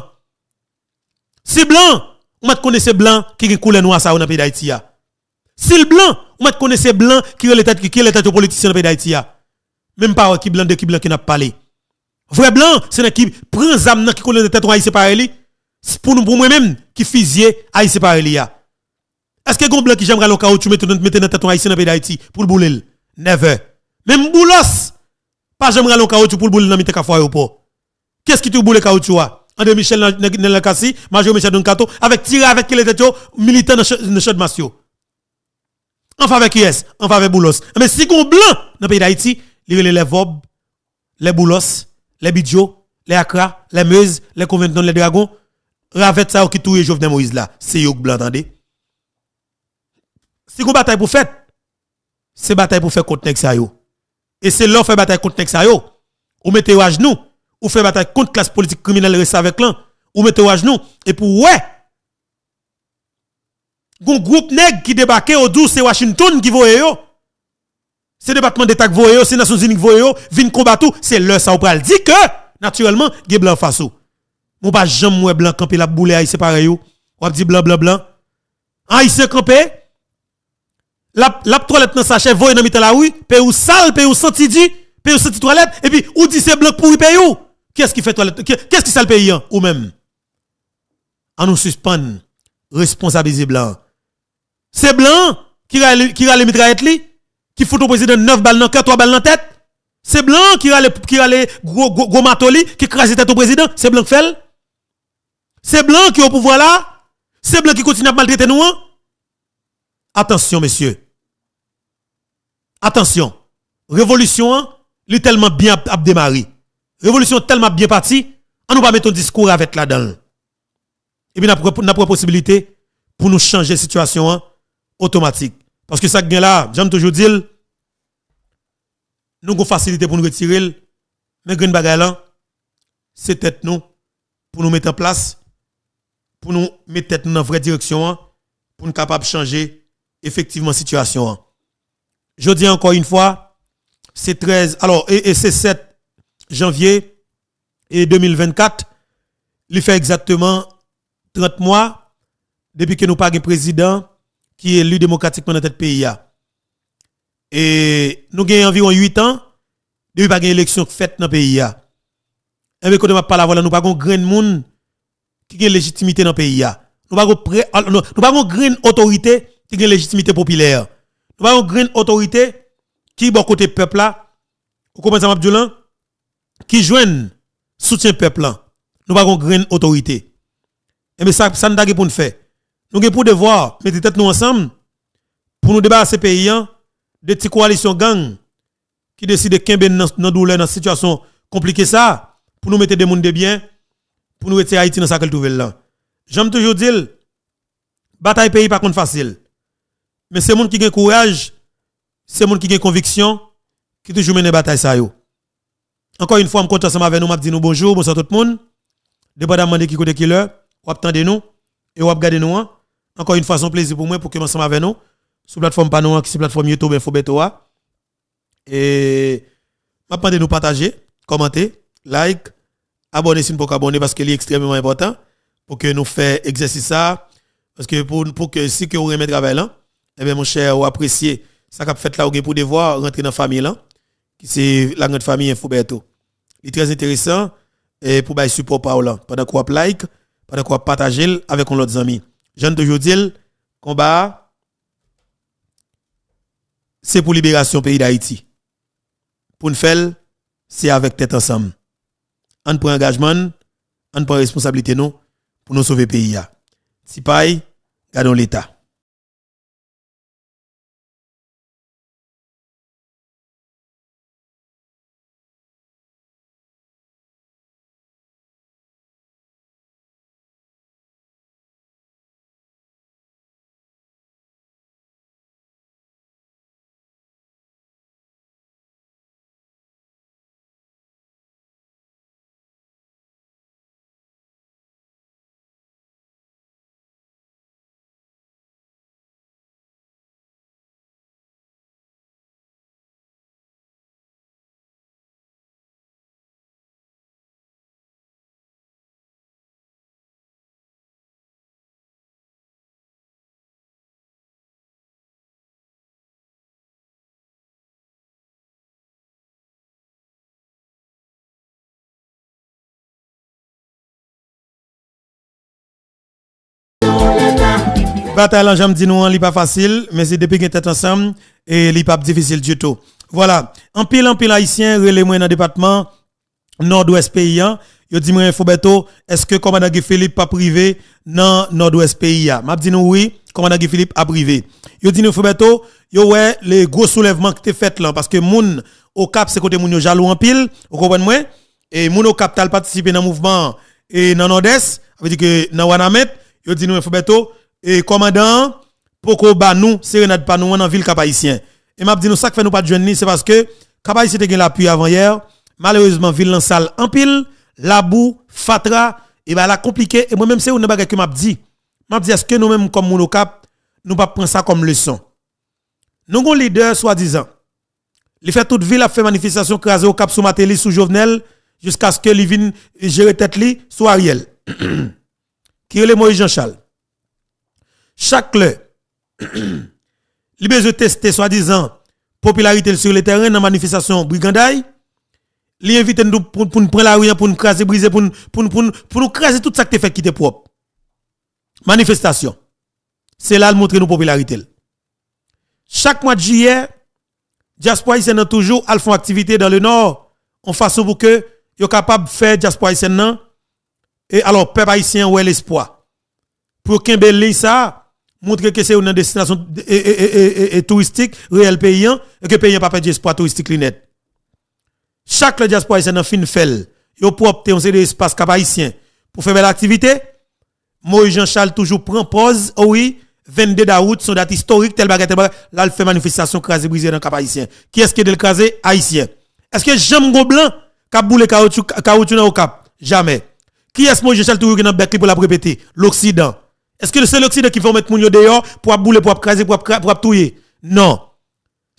Si blan, ou mèt konnen se blan ki gen koulè nwa sa yo nan peyi Dayiti a. Si l blan, ou mèt konnen se blan ki rele tèt, ki rele tèt yo politisyen nan peyi Dayiti a. Men m pa wè ki blan de ki blan ki n ap pale. Vrè blan, se nèg ki pran zam nan ki koule nan tèt yon Ayisyen parèy li, s-, pou nou, pou mwen menm, ki fizye Ayisyen parèy li a. Èske gen yon blan ki janm rale yon kawotchou mete nan, mete nan tèt yon Ayisyen nan peyi Dayiti pou l boule l? Never. Menm Boulos pa janm rale yon kawotchou pou l boule l nan mitan Kafou Ayewopò. Kiyès ki te boule kawotchou a? André Michel, Nèg, Nèg, Nèg Lakasi, Majori Michel Don Kato, avèk ti ravèt ki rele tèt yo militan nan Ch-, nan Channmas yo. An favè kiyès? An favè Boulos. Enben, si gen yon blan nan peyi Dayiti, li rele lè Vòb, lè Boulos, lè Bidjo, lè Akra, lè Mez, lè Covington, lè Dragon, ravèt sa yo ki touye Jovenel Moïse la, se yo k blan, tande. Si gon batay pou fèt, se batay pou fè kont nèg sa yo. E se lè w fè batay kont nèg sa yo, ou mete yo ajnou, ou fè batay kont klas politik kriminèl restavèk lan, ou mete yo ajnou, epi w wè, gon gwoup nèg ki debake, yo di w se Washington ki voye yo. Se Depatman Deta k voye yo, se Nasyonzini k voye yo, vin konbat ou, se lè sa w pral di ke, natirèlman, gen blan anfas ou. Men w pa janm wè blan kanpe l ap boule Ayisyen parèy ou. W ap di blan, blan, blan. Ayisyen kanpe, l ap, l ap twalèt nan sachè, voye nan mitan lari, peyi w sal, peyi w santi di, peyi w santi twalèt, epi ou di se blan k pouri peyi w. Kiyès ki fè twalèt, ki, kiyès ki sal peyi an? Ou menm. An nou sispann responsabilize blan. Se blan ki rale, ki rale mitrayèt li, ki fout yon prezidan nèf bal nan kè, twa bal nan tèt. Se blan ki rale, ki rale gwo, gwo, gwo mato li, ki kraze tèt yon prezidan. Se blan k fè l. Se blan ki o pouvwa la. Se blan ki kontinye ap maltrete nou an. Atansyon, mesye. Atansyon. Revolisyon an, li tèlman byen ap, ap demare. Revolisyon an tèlman ap byen pati, an nou pa mete yon diskou ravèt ladan l. Epi n ap wè, n ap wè posibilite pou nou chanje sitiyasyon an otomatik. Paske sa k gen la, jan m toujou di l, nou gon fasilite pou nou retire l, men grenn bagay lan, se tèt nou pou nou mete an plas, pou nou met tèt nou nan vrè direksyon an, pou nou kapab chanje efektivman sitiyasyon an. Jodi a, ankò yon fwa, se trèz, alò, e, e se sèt janvye, e de mil vennkat, li fè egzakteman trant mwa depi ke nou pa gen prezidan ki eli demokratikman nan tèt peyi a. E nou gen anviwon uit an depi pa gen eleksyon k fèt nan peyi a. Enben, kote m ap pale avè w la, nou pa gen yon grenn moun ki gen lejitimite nan peyi a. Nou pa gen pre-, al-, nou, nou pa gen yon grenn otorite ki gen lejitimite popilè. Nou pa gen yon grenn otorite ki bò kote pèp la. Ou konprann sa m ap di w lan? Ki jwenn soutyen pèp lan. Nou pa gen yon grenn otorite. Enben, sa, sa n ta gen pou n fè? Nou gen pou devwa mete tèt nou ansanm pou nou debarase peyi an de ti kowalisyon gang ki deside kenbe n nan, nan doulè, nan sitiyasyon konplike sa a, pou nou mete de moun de byen, pou nou retire Ayiti nan sa ke l twouve l lan. Jan m toujou di l, batay peyi pa konn fasil. Men se moun ki gen kouraj, se moun ki gen konviksyon ki toujou mennen batay sa yo. Ankò yon fwa, m kontan ansanm avè nou, m ap di nou bonjou, bonswa tout moun. Depandamman de ki kote, ki lè w ap tande nou e w ap gade nou an. Ankò yon fwa, se yon plezi pou mwen pou ke m ansanm avè nou sou platfòm pa nou an, ki se platfòm YouTube Info Bertho a. E m ap mande nou pataje, kòmante, like, abòne si n poko abòne, paske li ekstrèmeman enpòtan pou ke nou fè egzèsis sa a. Paske pou, pou ke si ke ou renmen travay lan, ebyen, monchè, ou apresye sa k ap fèt la, ou gen pou devwa rantre nan fanmi lan, ki se la grande famille Info Bertho. Li trè enteresan, e pou bay sipò pa w lan, pandan ke w ap like, pandan ke w ap pataje l avèk yon lòt zanmi. Jan n toujou di l, konba a, se pou liberasyon peyi Dayiti. Pou n fè l, se avèk tèt ansanm. Ann pran angajman n, ann pran responsablite nou pou nou sove peyi a. Ti pay, gade yon Leta. Batay lan, jan m di nou an, li pa fasil, men se depi gen tèt ansanm, e li p ap difisil ditou. Vwala, anpil, anpil Ayisyen rele mwen nan depatman Nòdwès peyi an, yo di mwen, Foberto, èske kòmandan Guy Philippe p ap rive nan Nòdwès peyi a? M ap di nou wi, kòmandan Guy Philippe ap rive. Yo di nou, Foberto, yo wè le gwo soulèvman ki te fèt lan, paske moun Okap se kote moun yo jalou anpil, ou konprann mwen? E moun Okap t al patisipe nan mouvman an, e nan Nòdès, sa vle di ke nan Wanament, yo di nou, Foberto, e kòmandan an poko ba nou serenad pa nou an nan vil Kap Ayisyen. E m ap di nou sa k fè nou pa t jwenn li, se paske Kap Ayisyen te gen lapli avan yè, malerezman vil lan sal anpil, labou, fatra, e bagay la konplike, e mwen menm se youn nan bagay ke m ap di. M ap di, èske nou menm kòm moun Okap, nou p ap pran sa kòm leson? Nou gon lidè swadizan. Li fè tout vi l ap fè manifestasyon kraze Okap sou Martelly, sou Jovenel, jiskaske li vin jere tèt li sou Ariel, ki rele Moïse Jean Charles. Chak lè li bezwen teste swadizan popilarite l sou le tèren nan manifestasyon briganday, li envite n pou, pou, pou n pran lari an, pou n kraze brize, pou n, pou n, pou n, pou nou kraze tout sa k te fèt ki te pwòp. Manifestasyon. Se la l montre nou popilarite l. Chak mwa de jiyè, dyaspora ayisyèn nan toujou al fè yon aktivite dans le Nord, yon fason pou ke yo kapab fè dyaspora ayisyèn nan, e alò, pèp ayisyen an wè lespwa. Pou yo kenbe liy sa a, montre ke se youn nan destinasyon e, e, e, e, e, e touristik reyèl peyi an, e ke peyi an pa pèdi espwa touristik li nèt. Chak lè dyaspora ayisyèn nan fin fè l, yo pwòpte yon seri de espas Kap Ayisyen pou fè bèl aktivite, Moïse Jean Charles toujou pran pòz, o wi, vennde dawout, se yon dat istorik, tèl bagay, tèl bagay, l al fè manifestasyon kraze brize nan Kap Ayisyen. Kiyès ki ede l kraze? Ayisyen. Èske janm gon blan k ap boule kawoutchou, kawoutchou nan Okap? Jamè. Kiyès Moïse Jean Charles toujou gen nan bèk li pou l ap repete? Loksidan. Èske se Loksidan ki fè w met moun yo deyò pou ap boule, pou ap kraze, pou ap kra-, pou ap touye? Non.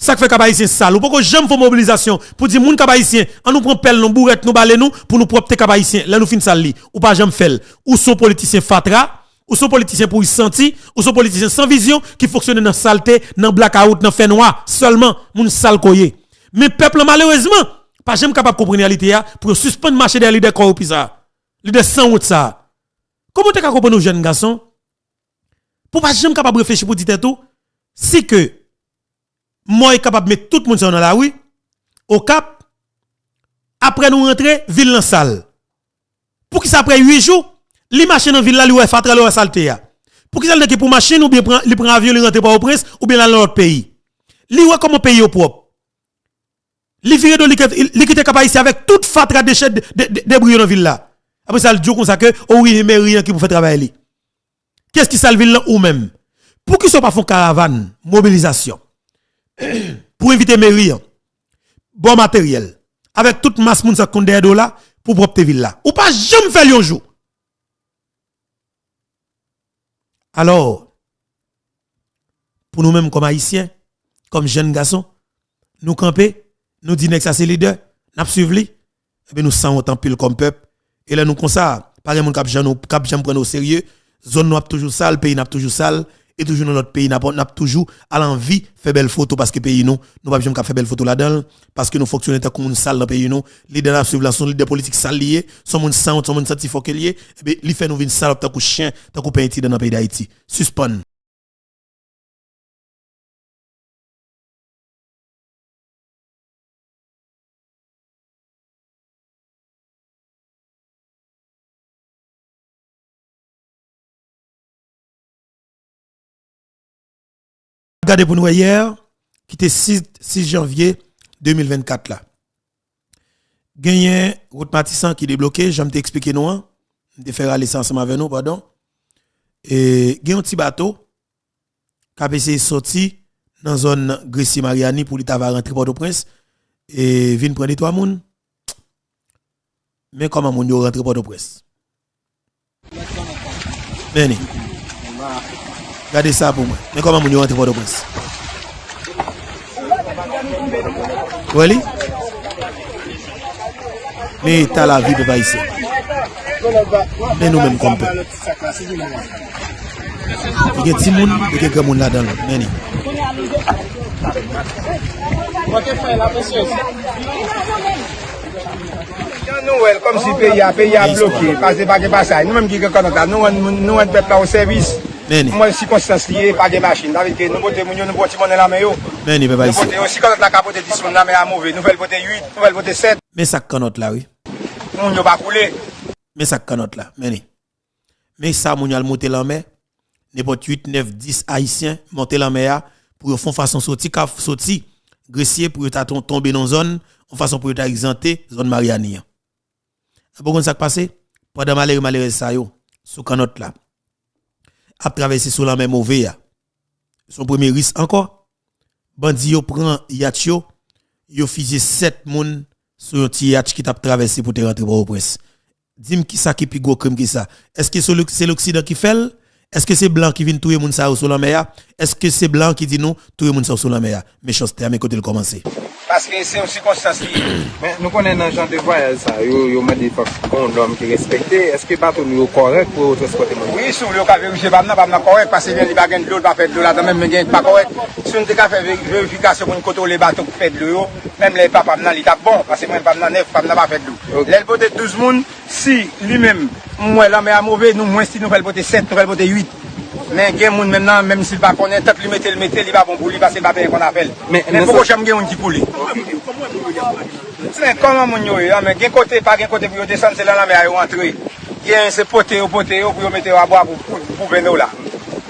Sa k fè Kap Ayisyen sal. Ou poko janm fè mobilizasyon pou di moun Kap Ayisyen, an nou pran pèl nou, bourèt nou, bale nou, pou nou pwòpte Kap Ayisyen. Lè nou fin sal li, ou pa janm fè l. Ou se yon politisyen fatra, ou se yon politisyen pouri santi, ou se yon politisyen san vizyon ki fonksyone nan salte, nan blakawout, nan fènwa sèlman, moun sal ke w ye. Men pèp lan, malerezman, pa janm kapab konprann reyalite a pou yo sispann mache dèyè lidè kòwonpi sa a, lidè sanwont sa a. Kòman w te ka konprann yon jèn gason pou w pa janm kapab reflechi pou di tèt ou, si ke mò e kapab met tout moun sa yo nan lari, Okap, apre nou rantre, vil lan sal. Poukisa apre uit jou, li mache nan vil la, li wè fatra, li wè salte a? Poukisa li nan ki pou machin, oubyen pran, li pran avyon, li rantre Pòtoprens, oubyen l al nan lòt peyi? Li wè kòman peyi yo pwòp. Li vire do, li kite, li kite Kap Ayisyen avèk tout fatra, dechè, de, de, debri yo nan vil la. Apre sa, l di w konsa ke, o wi, e meri an ki pou fè travay li. Kiyès ki sal vil lan? Ou menm. Poukisa w pa fè yon karavàn, mobilizasyon? pou envite meri an. Ba w materyèl. Avèk tout mas moun sa k konn dèyè do w la, pou pwòpte vil la. Ou pa janm fè l yon jou. Alò, pou nou menm kòm Ayisyen, kòm jèn gason, nou kanpe, nou di nèg sa se lidè, n ap swiv li, ebyen nou sanwont anpil kòm pèp. E lè nou konsa, pa gen moun k ap janm nou, k ap janm pran nou oserye, zòn nou ap toujou sal, peyi n ap toujou sal, e toujou nan lòt peyi n ap, n ap toujou al anvi fè bèl foto paske peyi nou, nou p ap janm ka fè bèl foto ladan l, paske nou fonksyone tankou moun sal nan peyi nou. Lidè n ap swiv la, se yon lidè politik sal li ye, se yon moun sanwont, se yon moun santifòke li ye, ebyen li fè nou vin salòp tankou chen, tankou pen eti dan nan peyi Dayiti. Sispann. Gade pou n wè yè, ki te sis, sis janvye de mil vennkat la. Genyen wout Matisan ki debloke, jan m te eksplike nou an. M te fè rale sa ansanm avè nou, padon. E gen yon ti bato k ap eseye soti nan zòn Gresye Maryani pou li ta va rantre Pòtoprens, e vin pran de twa moun. Men kòman moun yo rantre Pòtoprens. Men ni. Gade sa pou mwen. Men kòman moun yo rantre Pòtoprens. Wè li? Men eta lavi pèp ayisyen. Men nou menm kòm pèp. Li gen timoun, li gen granmoun ladan l. Men ni. Jan nou wè l, kòmsi peyi a, peyi a bloke, pase pa gen pasay. Nou menm ki gen kannòt la, nou rann moun, nou rann pèp la yon sèvis. Men ni. Mwen sikonstans li ye, pa gen machin. Sa vle di ke nou pote moun yo, nou pran ti monnen nan men yo. Men ni, pèp ayisyen. Nou pote yo, si kannòt la ka pote dis moun, lanmè a move. Nou fè l pote uit, nou fè l pote sèt. Men sa k kannòt la, wi. Moun yo pa koule. Men sa k kannòt la. Men ni. Men sa moun yo al monte lanmè, nenpòt uit, nèf, dis Ayisyen monte lanmè a pou yo fè yon fason soti Kaf, soti Gresye pou yo ta ton-, tonbe nan zòn, yon fason pou yo ta egzante zòn Maryani an. Epi w konn sa k pase? Pandan malere, malerèz sa yo, sou kannòt la, ap travèse sou lanmè move a, se yon premye risk ankò. Bandi yo pran yatch yo, yo fizye sèt moun sou yon ti yatch ki t ap travèse pou te rantre Pòtoprens. Di m kisa ki pi gwo krim ke sa? Èske se lok-, se Loksidan ki fè l? Èske se blan ki vin touye moun sa yo sou lanmè a? Èske se blan ki di nou touye moun sa yo sou lanmè a? Mechanste a, men kote l kòmanse. Paske se yon sikonstans li ye. Men nou konnen nan jan de vwayaj sa yo, yo mande fòk gen yon nòm ki respekte. Èske bato nou yo kòrèk pou yo transpòte moun? Wi, si w vle, w ka verifye pa m nan, pa m nan kòrèk, paske gen li pa gen dlo, li pa fè dlo ladan menm, men gen pa kòrèk. Si nou te ka fè ve-, verifikasyon pou n kontwole bato k fè dlo yo, menm lè e pa pa m nan, li t ap bon, paske mwen pa m nan nèf, pa m nan pa fè dlo. Ok. Lè l pote douz moun, si li menm, m wè lanmè a move, nou mwens si nou fè l pote sèt, nou fè l pote uit. Men gen moun menm nan, menm si l pa konnen, tank li mete, l mete, li pa bon pou li, paske l pa byen konn afè l. Men, men men poko sa janm gen youn ki koule. Men kòman moun yo ye, an, men gen kote, pa gen kote pou yo desann, se nan lanmè a yo antre. Gen se pote yo, pote yo, pou yo mete yo abwa pou, pou, pou ven dola.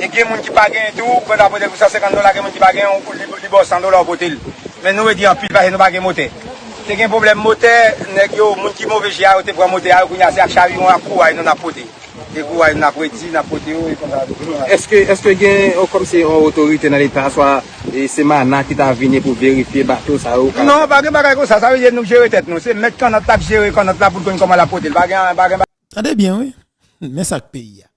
E gen moun ki pa gen tou, ou konn ap pote l pou san senkant dola, gen moun ki pa gen, ou li, li ba w san dola, ou pote l. Men nou redi anpil, paske nou pa gen motè. Te gen pwoblèm motè, nèg yo, moun ki move je a, yo te pran motè a, yo kounye a se ak chaviwon, ak kouray nou n ap pote. E kouray n ap redi, n ap pote yo, e konsa tou. Èske, èske gen, o, kòmsi yon otorite nan Leta, swa, e, se mana ki ta vini pou verifye bato sa yo? Non, pa gen bagay konsa, sa vle di nou jere tèt nou. Se mèt kannòt la k jere kannòt la pou l konn kòman l ap pote l. Pa gen, pa gen bagay. Tande byen, wi. Men sa k peyi a.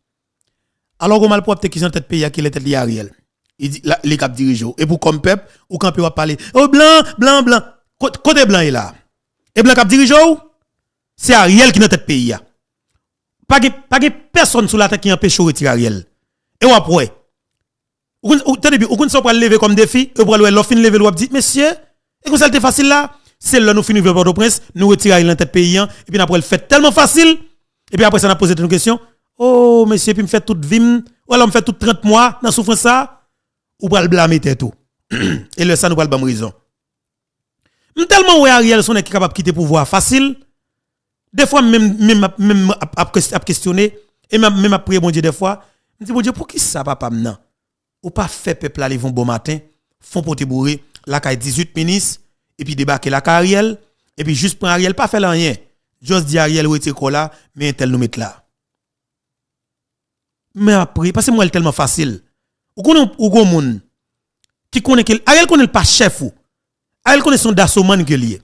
Alò, gwo malpwòpte ki sou tèt peyi a, ki lè tèt li Ariel. Li di, la, li k ap dirije w. E pou kòm pèp, ou kanpe w ap pale, o blan, blan, blan. Kot-, kote blan ye la? E blan k ap dirije w? Se Ariel ki nan tèt peyi a. Pa gen, pa gen pèsonn sou latè ki anpeche w retire Ariel. E w ap wè. Ou konn, ou, tande byen, ou konn sa w pral leve kòm defi, e w pral wè lè w fin leve l, w ap di, mesye, e konsa l te fasil la? Se lè nou fin rive Pòtoprens, nou retire Ariel nan tèt peyi a, epi n ap wè l fèt tèlman fasil, epi apre sa, n ap poze tèt nou kesyon, o, mesye, epi m fè tout vi m, w alò m fè tout trant mwa nan soufrans sa, ou pral blame tèt ou. E lè sa, nou pral ban m rezon. M tèlman wè Ariel se yon nèg ki kapab kite pouvwa a fasil. Defwa m menm, menm ap, menm ap, ap, ap kestyone, e m ap, menm ap priye Bondye defwa. M di, Bondye, poukisa papa m nan? Ou pa fè pèp la leve yon bon maten, fè yon pote boure, lakay dizuit minis, epi debake lakay Ariel, epi jis pran Ariel, pa fè l anyen. Just di Ariel retire kò w la, men entèl nou met la. Men apre, paske m wè l tèlman fasil. Ou konnen ou gon moun ki konnen ke Ariel konnen l pa chèf ou. Ariel konnen se yon dasomann ke li ye.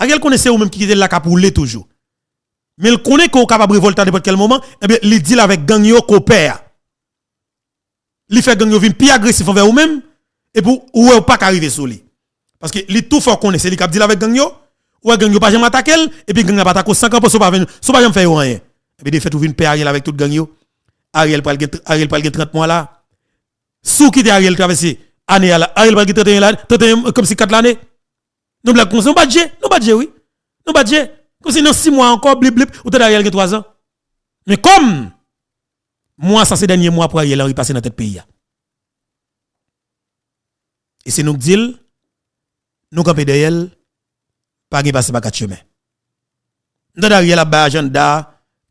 Ariel konnen se ou menm ki kite l la k ap woule toujou. Men l konnen ke w kapab revòlte a nenpòt kèl moman, ebyen, li deal avèk gang yo ke w pè a. Li fè gang yo vin pi agresif anvè ou menm, epi w wè w pa ka rive sou li. Paske li tou fè w konnen se li k ap deal avèk gang yo, ou wè gang yo pa janm atake l, epi gang ap atake w san kanpe si w pa vin, si w pa janm fè yo anyen. Epi defèt ou vin pè Ariel avèk tout gang yo. Ariel pral gen, Ariel pral gen trant mwa la. Si w kite Ariel travèse ane a la, Ariel pral gen trannteyen lane, trannteyen, kòmsi kat lane. Nou blag konsa, nou bat je, nou bat je wi. Nou bat je. Kòmsi nan sis mwa ankò, blip blip, ou tande Ariel gen twa zan. Men kòm mwa sa se dènye mwa pou Ariel Henry pase nan tèt peyi a. E se nou k di l, nou kanpe dèyè l, pa gen pase pa kat chemen. M tande Ariel ap bay ajanda,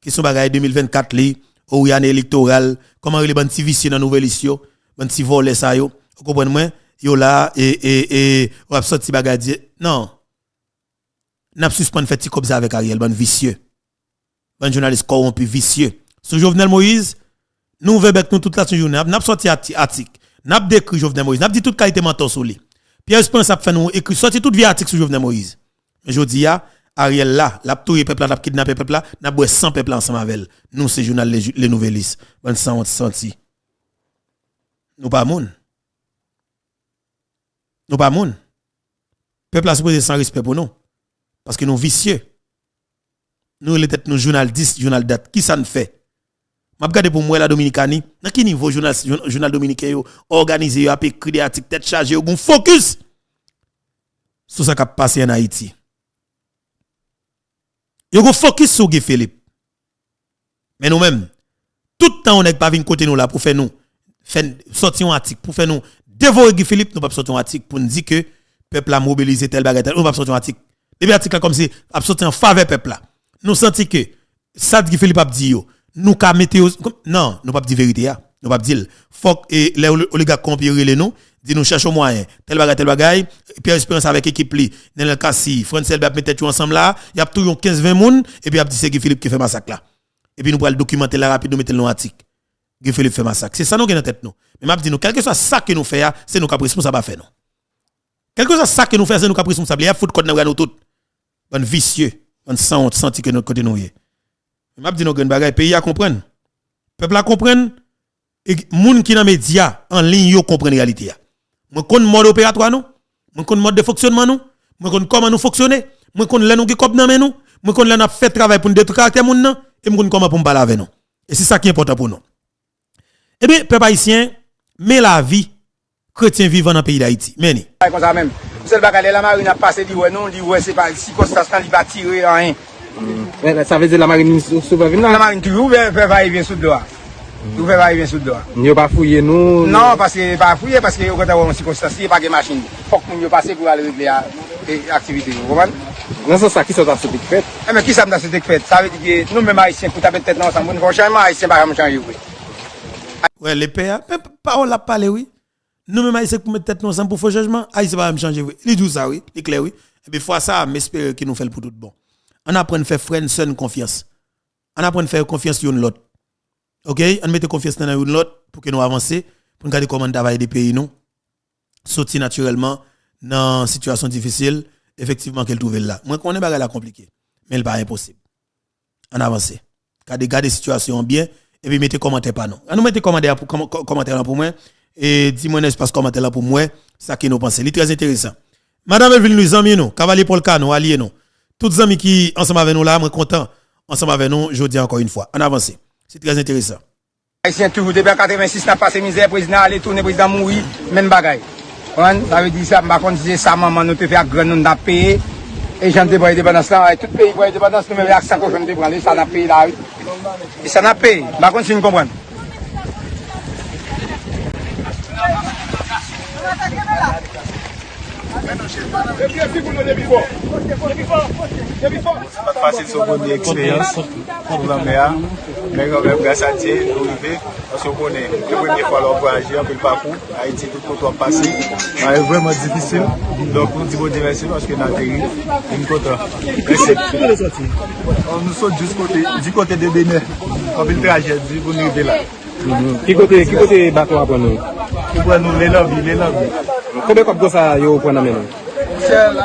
kesyon bagay de mil vennkat li, o wi ane elektoral, kòman rele bann ti visye nan Nouvelis yo, bann ti vòlè sa yo, ou konprann mwen, yo la, e, e, e, w ap sòti bagay di, non. N ap sispann fè ti kòb sa avèk Ariel, bann visye. Bann jounalis kòwonpi, visye. Sou Jovenel Moïse, nou ouvè bèk nou tout lajounen, n ap, n ap sòti ati-, atik, n ap dekri Jovenel Moïse, n ap di tout kalite mantò sou li. Pierre Espérance ap fè nou ekri, sòti tout vye atik sou Jovenel Moïse. Men jodi a, Ariel la, l ap touye pèp la, l ap kidnape pèp la, n ap bwè san pèp la ansanm avè l. Nou se jounal Le, Le Nouvelliste, bann sanwont santi. Nou pa moun. Nou pa moun. Pèp la sipoze san respè pou nou. Paske nou visye. Nou rele tèt nou jounal dis, jounal dat. Kisa n fè? M ap gade pou m wè la Dominikani, nan ki nivo jounal, joun-, jounal dominiken yo òganize, yo ap ekri de atik tèt chaje, yo gon fokis sou sa k ap pase ann Ayiti. Yo gon fokis sou Guy Philippe. Men nou menm, tout tan yon nèg pa vin kote nou la pou fè nou, fè n sòti yon atik, pou fè nou devore Guy Philippe, nou p ap sòti yon atik pou n di ke pèp la mobilize tèl bagay, tèl, nou p ap sòti yon atik. Depi atik la kòmsi ap sòti an favè pèp la. Nou santi ke sa Guy Philippe ap di yo, nou ka mete yo, non, nou p ap di verite a. Nou p ap di l. Fòk, e, lè oli-, oligak kowonpi yo rele nou, di nou chèche yon mwayen. Tèl bagay, tèl bagay, Pierre Espérance avèk ekip li, Nenel Cassy, Frantz Elbé ap met tèt yo ansanm la, y ap touye yon kenz ven moun, epi y ap di se Guy Philippe ki fè masak la. Epi nou pral dokimante l la rapid, nou mete l nan yon atik. Guy Philippe fè masak. Se sa nou gen nan tèt nou. Men m ap di nou, kèlkeswa sa ke nou fè a, se nou k ap responsab afè nou. Kèlkeswa sa ke nou fè a, se nou k ap responsab li. Y ap fout kòd nan bra nou tout. Bann visye, bann sanwont, santi ke nou kote nou ye. Men m ap di nou grenn bagay, peyi a konprann. Pèp la konprann, e moun ki nan medya an liy yo konprann reyalite a. Mwen konn mòd operatwa nou, mwen konn mòd de fonksyònman nou, mwen konn kòman nou fonksyone, mwen konn lè nou gen kòb nan men nou, mwen konn lè n ap fè travay pou n detwi karaktè moun nan, e mwen konn kòman pou m pale avè nou. E se sa ki enpòtan pou nou. Ebyen, pèp ayisyen, men lavi kretyen vivan nan peyi Dayiti. Men li. Bagay konsa menm. Sèl bagay, lè lamarin ap pase, li wè nou, li wè se pa sikonstans lan, li pa tire anyen. Men sa vle di lamarin sou, sou pè vin la? Lamarin toujou fè, fè vayevyen sou dlo a. Toujou fè vayevyen sou dlo a. Yo pa fouye nou? Non, paske pa fouye, paske yo gentan wè yon sikonstans, li pa gen machin. Fòk moun yo pase pou yo al regle a, e, aktivite yo, konprann? Nan sans sa, kisa w ta swete k fèt? Enben, kisa m ta swete k fèt? Sa vle di ke nou menm Ayisyen, pou ta met tèt nou ansanm, pou n fè yon chanjman, Ayisyen pa janm chanje vre. Wè, lepè a, men pawòl l ap pale, wi. Nou menm Ayisyen k pou met tèt nou ansanm pou fè chanjman, Ayisyen pa janm chanje vre. Li di w sa, wi. Li klè, wi. Ebyen, fwa sa a, m espere ke nou fè l pou tout bon. Ann aprann fè frè n, sè n konfyans. Ann aprann fè yo konfyans youn lòt. Oke? Ann mete konfyans nan youn lòt pou ke nou avanse, pou n gade kòman n ta va ede peyi nou soti natirèlman nan sitiyasyon difisil, efektivman, ke l twouve l la. Mwen konnen bagay la konplike, men l pa enposib. Ann avanse. Gade, gade sitiyasyon an byen, epi mete kòmantè pa nou. Ann nou mete kòmantè a pou, kòm-, kò-, kòmantè lan pou mwen, e di mwen nan espas kòmantè lan pou m wè sa ke nou panse. Li trè enteresan. Madanm Elvin Louis, zanmi nou, Kavalye Pòl Ka nou, alye nou. Tout zanmi ki ansanm avè nou la, mwen kontan ansanm avè nou jodi a ankò yon fwa. Ann avanse. Se trè enteresan. Ayisyen toujou depi an katrevensis n ap pase mizè, prezidan ale tounen, prezidan mouri, menm bagay. Konprann? Sa vle di sa, m pa konn si se sa manman nou te fè ak grann nou n t ap peye. E jan n te pran endepandans lan, tout peyi pran endepandans, nou menm e ak san kochon n te pran l, e sa n ap peye la, wi. E sa n ap peye, m pa konn si n konprann. Depi epi pou nou depi fò. Depi fò. Sa pa t fasil, se yon premye eksperyans sou lanmè a. Men kanmenm, gras a Dye, nou rive. Paske w konnen, se premye fwa lè w ap vwayaje, anpil pakou. Ayiti, tout kote w ap pase. Bagay vrèman difisil. Donk, nou di Bondye mèsi paske n ateri. E m kontan. Mèsi. Ki kote w soti? Nou sot jis kote, di kote de Benè. Anpil trajedi pou n rive la. Mhm. Ki kote, ki kote bato a pran nou? Yo pran nou Lelanbi, Lelanbi. Konbyen kòb konsa yo pran nan men nou? Sèl,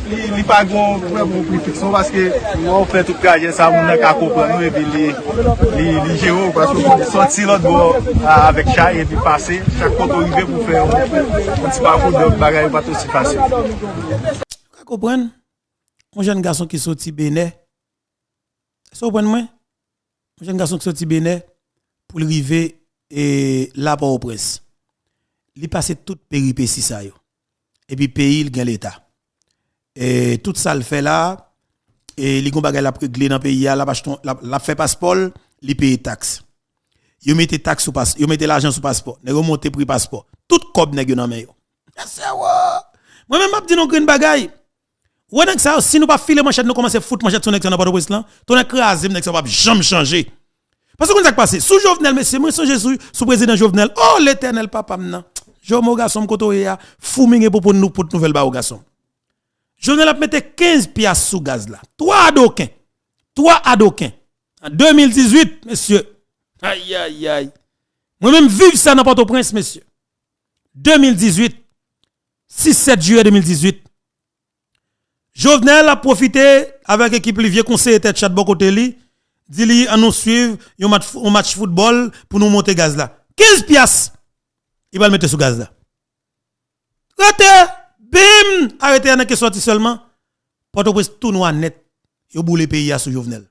li, li pa gon vrèman prefiks non, paske lè w fè tout trajè sa, moun nan ka konprann ou epi li, li, li jere w, paske w konn sòti lòt bò a, avèk chay epi pase, chak kote w rive pou fè yon, yon ti pakou, donk bagay yo pa t osi fasil. Ou ka konprann, yon jèn gason ki soti Benè, èske w konprann mwen? Yon jèn gason ki soti Benè pou l rive e, la Pòtoprens. Li pase tout peripesi sa yo. Epi peyi l gen leta. E, tout sa l fè la, e, li gon bagay l ap regle nan peyi a, l ap achte, l ap, l ap fè paspò l, li peye taks. Yo mete taks sou pas, yo mete lajan sou paspò. Nèg yo monte pri paspò. Tout kòb nèg yo nan men yo. Mesye wo! Mwen menm m ap di nou grenn bagay. Ou wè nèg sa yo, si nou pa file manchèt, nou kòmanse fout manchèt sou nèg sa yo nan Pòtoprens lan, tonnè kraze m, nèg sa yo p ap janm chanje. Paske w konn sa k pase? Sou Jovenel, mesye, mwen sonje sou, sou prezidan Jovenel. O Letènèl, papa m nan. Jomo, gason m, kote w ye a? Foumi gen pou ponn nou pot nouvèl ba ou, gason m. Jovenel ap mete kenz pyas sou gaz la. Twa adoken. Twa adoken. An de mil dizuit, mesye. Ayayay. Mwen menm viv sa nan Pòtoprens, mesye. De mil dizuit. Sis, sèt jiyè de mil dizuit. Jovenel ap pwofite avèk ekip li, vye konseye tèt chat bò kote li, di li, "An nou swiv yon match, yon match foutbòl pou nou monte gaz la." Kenz pyas li pral mete sou gaz la. Rete! Bim! Arete a nan ke sòti sèlman. Pòtoprens tou nwa nèt. Yo boule peyi a sou Jovenel.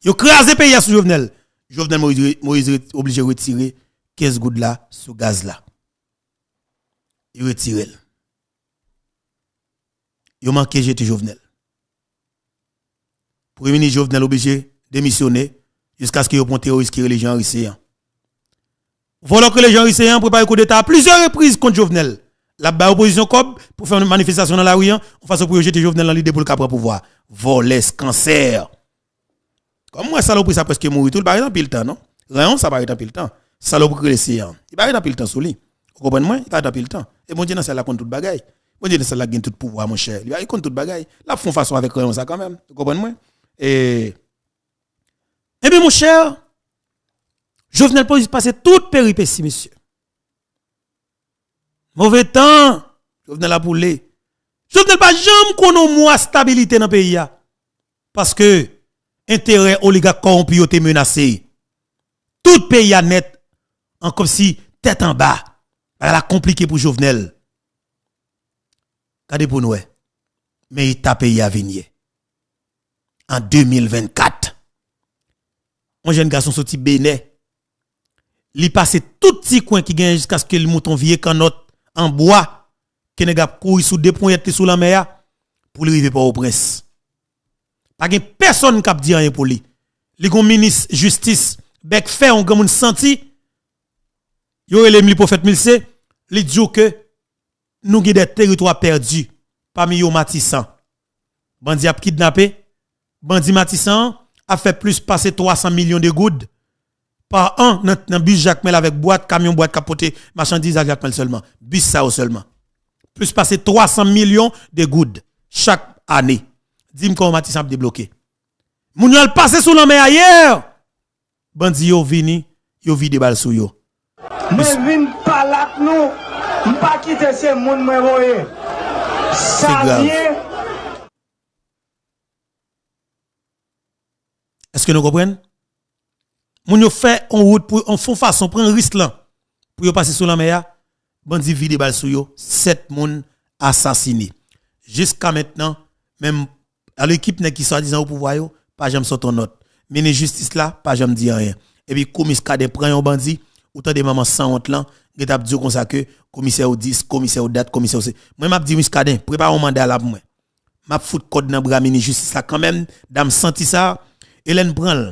Yo kraze peyi a sou Jovenel. Jovenel Moïse, Moïse re-, oblije retire kenz goud la sou gaz la. Yo retire l. Yo manke jete Jovenel. Premye minis Jovenel oblije demisyone jiskaske yo pran teworis ki rele Jean Henry Céant. Vòlò ki rele Jean Henry Céant prepare koudeta a plizyè repriz kont Jovenel. L ap bay opozisyon kòb pou fè manifestasyon nan lari an, yon fason pou yo jete Jovenel nan lide pou l ka pran pouvwa. Vòlè, skansè. Kòm m wè salopri sa prèske mouri tou, li pa ret anpil tan, non. Ranyon sa pa ret anpil tan. Salopri ki rele Céant. Li pa ret anpil tan sou li. Ou konprann mwen? Li pa ret anpil tan. E Bondye nan syèl la konn tout bagay. Bondye nan syèl la gen tout pouvwa, monchè. Li, li konn tout bagay. L ap fè yon fason avèk ranyon sa kanmenm. Ou konprann mwen? E, ebyen, monchè, Jovenel Moïse pase tout peripesi, mesye. Move tan, Jovenel ap woule. Jovenel pa janm konn yon mwa stabilite nan peyi a. Paske enterè oligak kòwonpi yo te menase. Tout peyi a nèt, an kòmsi tèt anba. Bagay la konplike pou Jovenel. Gade pou n wè. Men eta peyi a vin ye. An de mil vennkat. Yon jèn gason soti Benè. Li pase tout ti kwen ki genyen jiskaske li moute yon vye kannòt an bwa ke nèg ap kouri sou de ponyèt li sou lanmè a pou li rive Pòtoprens. Pa gen pèsonn k ap di anyen pou li. Li gon minis jistis, bèk fè, yon granmoun santi. Yo rele m li pwofèt Milse. Li di w ke nou gen de teritwa pèdi, pami yo Matisan. Bandi ap kidnape. Bandi Matisan an ap fè plis pase twa san milyon de goud pa an nan, nan bis Jakmèl avèk bwat, kamyon bwat k ap pote machandiz ak Jakmèl sèlman. Bis sa yo sèlman. Plis pase twa san milyon de goud chak ane. Di m kòman Matisan ap debloke. Moun yo al pase sou lanmè a yè. Bandi yo vini, yo vide bal sou yo. Men vin pale ak nou, m pa kite se moun mwen voye. Sa byen. Èske nou konprann? Moun yo fè yon wout pou, yon fon fason, pran risk lan pou yo pase sou lanmè a. Bandi vide bal sou yo, sèt moun asasine. Jiska mentnan, menm alò ekip nèg ki swadizan o pouvwa yo pa janm sot yon nòt. Minis jistis la pa janm di anyen. Epi kou Miskaden pran yon bandi, ou tande manman sanwont lan gentan ap di w konsa ke komisè yo dis, komisè yo dat, komisè yo se. Mwen m ap di Miskaden, prepare yon manda la pou mwen. M ap fout kòd nan bra minis jistis la kanmenm, dam santi sa. E lè n pran l,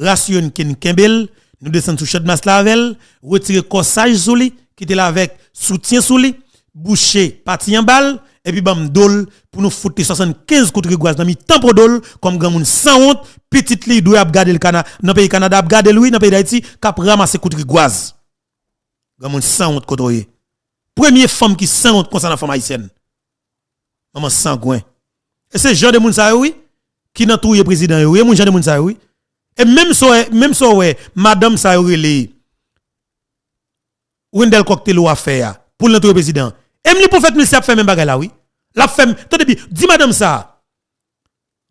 rasire n ke n kenbe l, nou desann sou Channmas la avè l, retire kòsaj sou li, kite l avèk soutyen sou li, bouche pati anba l, epi ban m do l pou nou fout li swasannkenz kout rigwaz nan mitan po do l, kòm granmoun sanwont, pitit li dwe ap gade l Kana-, nan peyi Kanada, ap gade l wi, nan peyi Dayiti, k ap ranmase kout rigwaz. Granmoun sanwont kote w ye. Premye fanm ki sanwont konsa nan fanm ayisyèn. Manman sangwen. E se jan de moun sa yo wi, ki nan touye prezidan yo wi. E moun jan de moun sa yo wi. E menm sa w wè, menm sa w wè, madanm sa yo rele Wendell Coq te lou afè a, pou l nan touye prezidan. E m li pwofèt Milse ap fè menm bagay la wi. L ap fè m, tande byen, di madanm sa a.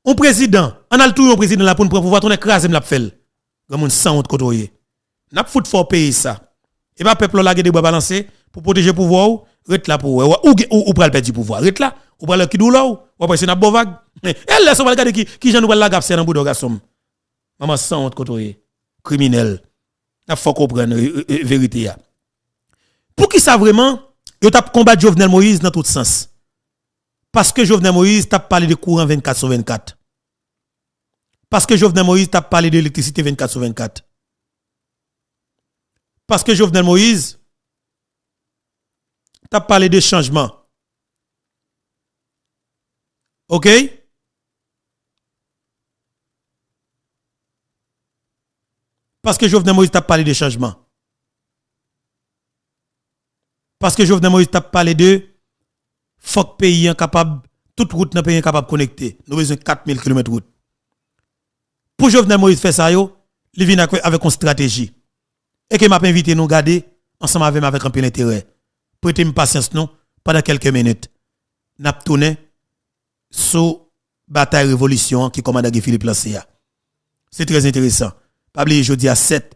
Yon prezidan, ann al touye yon prezidan la pou n pran pouvwa, tonnè kraze m l ap fè l. Granmoun sanwont kote w ye. N ap fout fè w peye sa. E pa pèp la w lage de bra balanse pou pwoteje pouvwa w, ret la pou w wè. Ou, ou, ou pral pèdi pouvwa. Ret la, ou pral wè ki doulè w, w ap wè si n ap ba w vag. E lè sa w pral gade ki, ki jan nou pral lage absè nan bouda w, gason m. Manman sanwont kote w ye. Kriminèl. N ap fè w konprann, e, e, e, verite a. Poukisa vrèman yo t ap konbat Jovenel Moïse nan tout sans? Paske Jovenel Moïse t ap pale de kouran vennkat sou vennkat. Paske Jovenel Moïse t ap pale de elektrisite vennkat sou vennkat. Paske Jovenel Moïse t ap pale de chanjman. Oke? Paske Jovenel Moïse t ap pale de chanjman. Paske Jovenel Moïse t ap pale de fòk peyi an kapab, tout wout nan peyi an kapab konekte. Nou bezwen kat mil kilomèt wout. Pou Jovenel Moïse fè sa yo, li vin ak, avèk yon estrateji. E ke m ap envite nou gade ansanm avè m avèk anpil enterè. Prete m pasyans nou pandan kèlke minit. N ap tounen sou batay revolisyon an ke kòmandan Guy Philippe lanse a. Se trè enteresan. Pa bliye jodi a sèt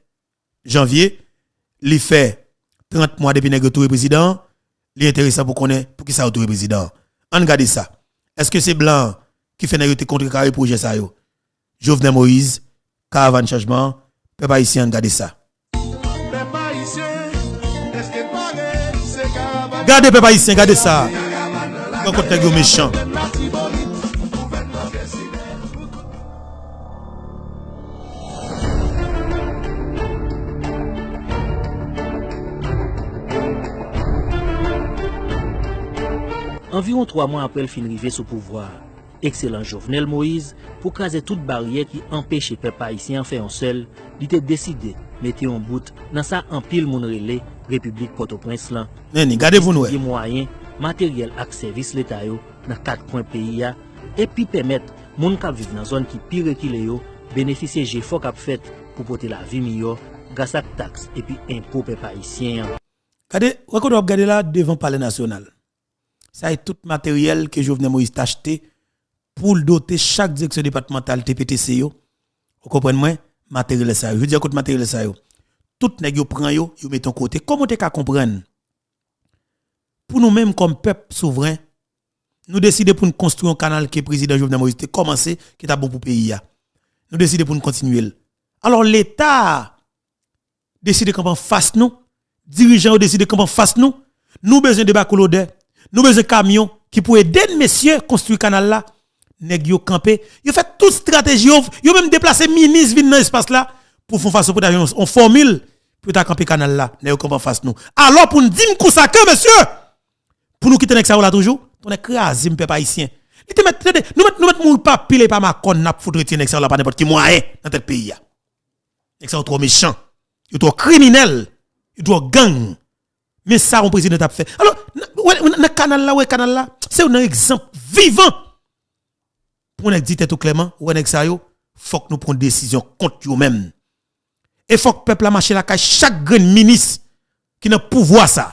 janvye, li fè trant mwa depi nèg yo touye prezidan an, li enteresan pou konnen poukisa yo touye prezidan an. Ann gade sa. Èske se blan an ki fè nèg yo te kontrekare pwojè sa yo? Jovenel Moïse, karavàn chanjman an, pèp ayisyen, ann gade sa. Gade pèp ayisyen, gade sa. Rankont nèg yo mechan. Anviwon twa mwa apre l fin rive sou pouvwa a, Ekselans Jovenel Moïse, pou kraze tout baryè ki anpeche pèp ayisyen an fè yon sèl, li te deside mete yon bout nan sa anpil moun rele Repiblik Pòtoprens lan. Nèni, gade pou n wè. Distribye mwayen, materyèl ak sèvis leta yo nan kat kwen peyi a, epi pèmèt moun k ap viv nan zòn ki pi rekile yo benefisye jefò k ap fèt pou pote lavi miyò gras ak taks epi enpo pèp ayisyen an. Gade, wè kote w ap gade la, devan Palè Nasyonal. Sa e tout materyèl ke Jovenel Moïse t achte pou l dote chak direksyon depatmantal T P T C yo. Ou konprann mwen? Materyèl sa yo. Jodi a, kot materyèl sa yo? Tout nèg yo pran yo, yo mete yon kote. Kòman w te ka konprann? Pou nou menm kòm pèp souvren, nou deside pou n konstwi yon kanal ke prezidan Jovenel Moïse te kòmanse, ki t ap bon pou peyi a. Nou deside pou n kontinye l. Alò, Leta a deside kanpe anfas nou, dirijan yo deside kanpe anfas nou, nou bezwen debako lodè, nou bezwen kamyon ki pou ede n, mesye, konstwi kanal la. Nèg yo kanpe, yo fè tout estrateji yo, yo menm deplase minis vin nan espas la pou fè yon fason pou ta jwenn yon fòmil pou yo ta kanpe kanal la. Nèg yo kanpe anfas nou. Alò pou n di n konsa ke, mesye, pou nou kite nèg sa yo la toujou, tonnè kraze m pèp ayisyen. Li te mèt, tande, nou mèt, nou mèt mouri pa pil e pa makòn, n ap fout retire nèg sa yo la pa nenpòt ki mwayen nan tèt peyi a. Nèg sa yo twò mechan, yo twò kriminèl, yo twò gang. Men sa yon prezidan t ap fè. Alò, nan, wè, nan kanal la, wè kanal la, se youn nan egzanp vivan. Pou nèg di tèt ou klèman, ou wè nèg sa yo, fòk nou pran desizyon kont yo menm. E fòk pèp la mache lakay chak grenn minis ki nan pouvwa sa.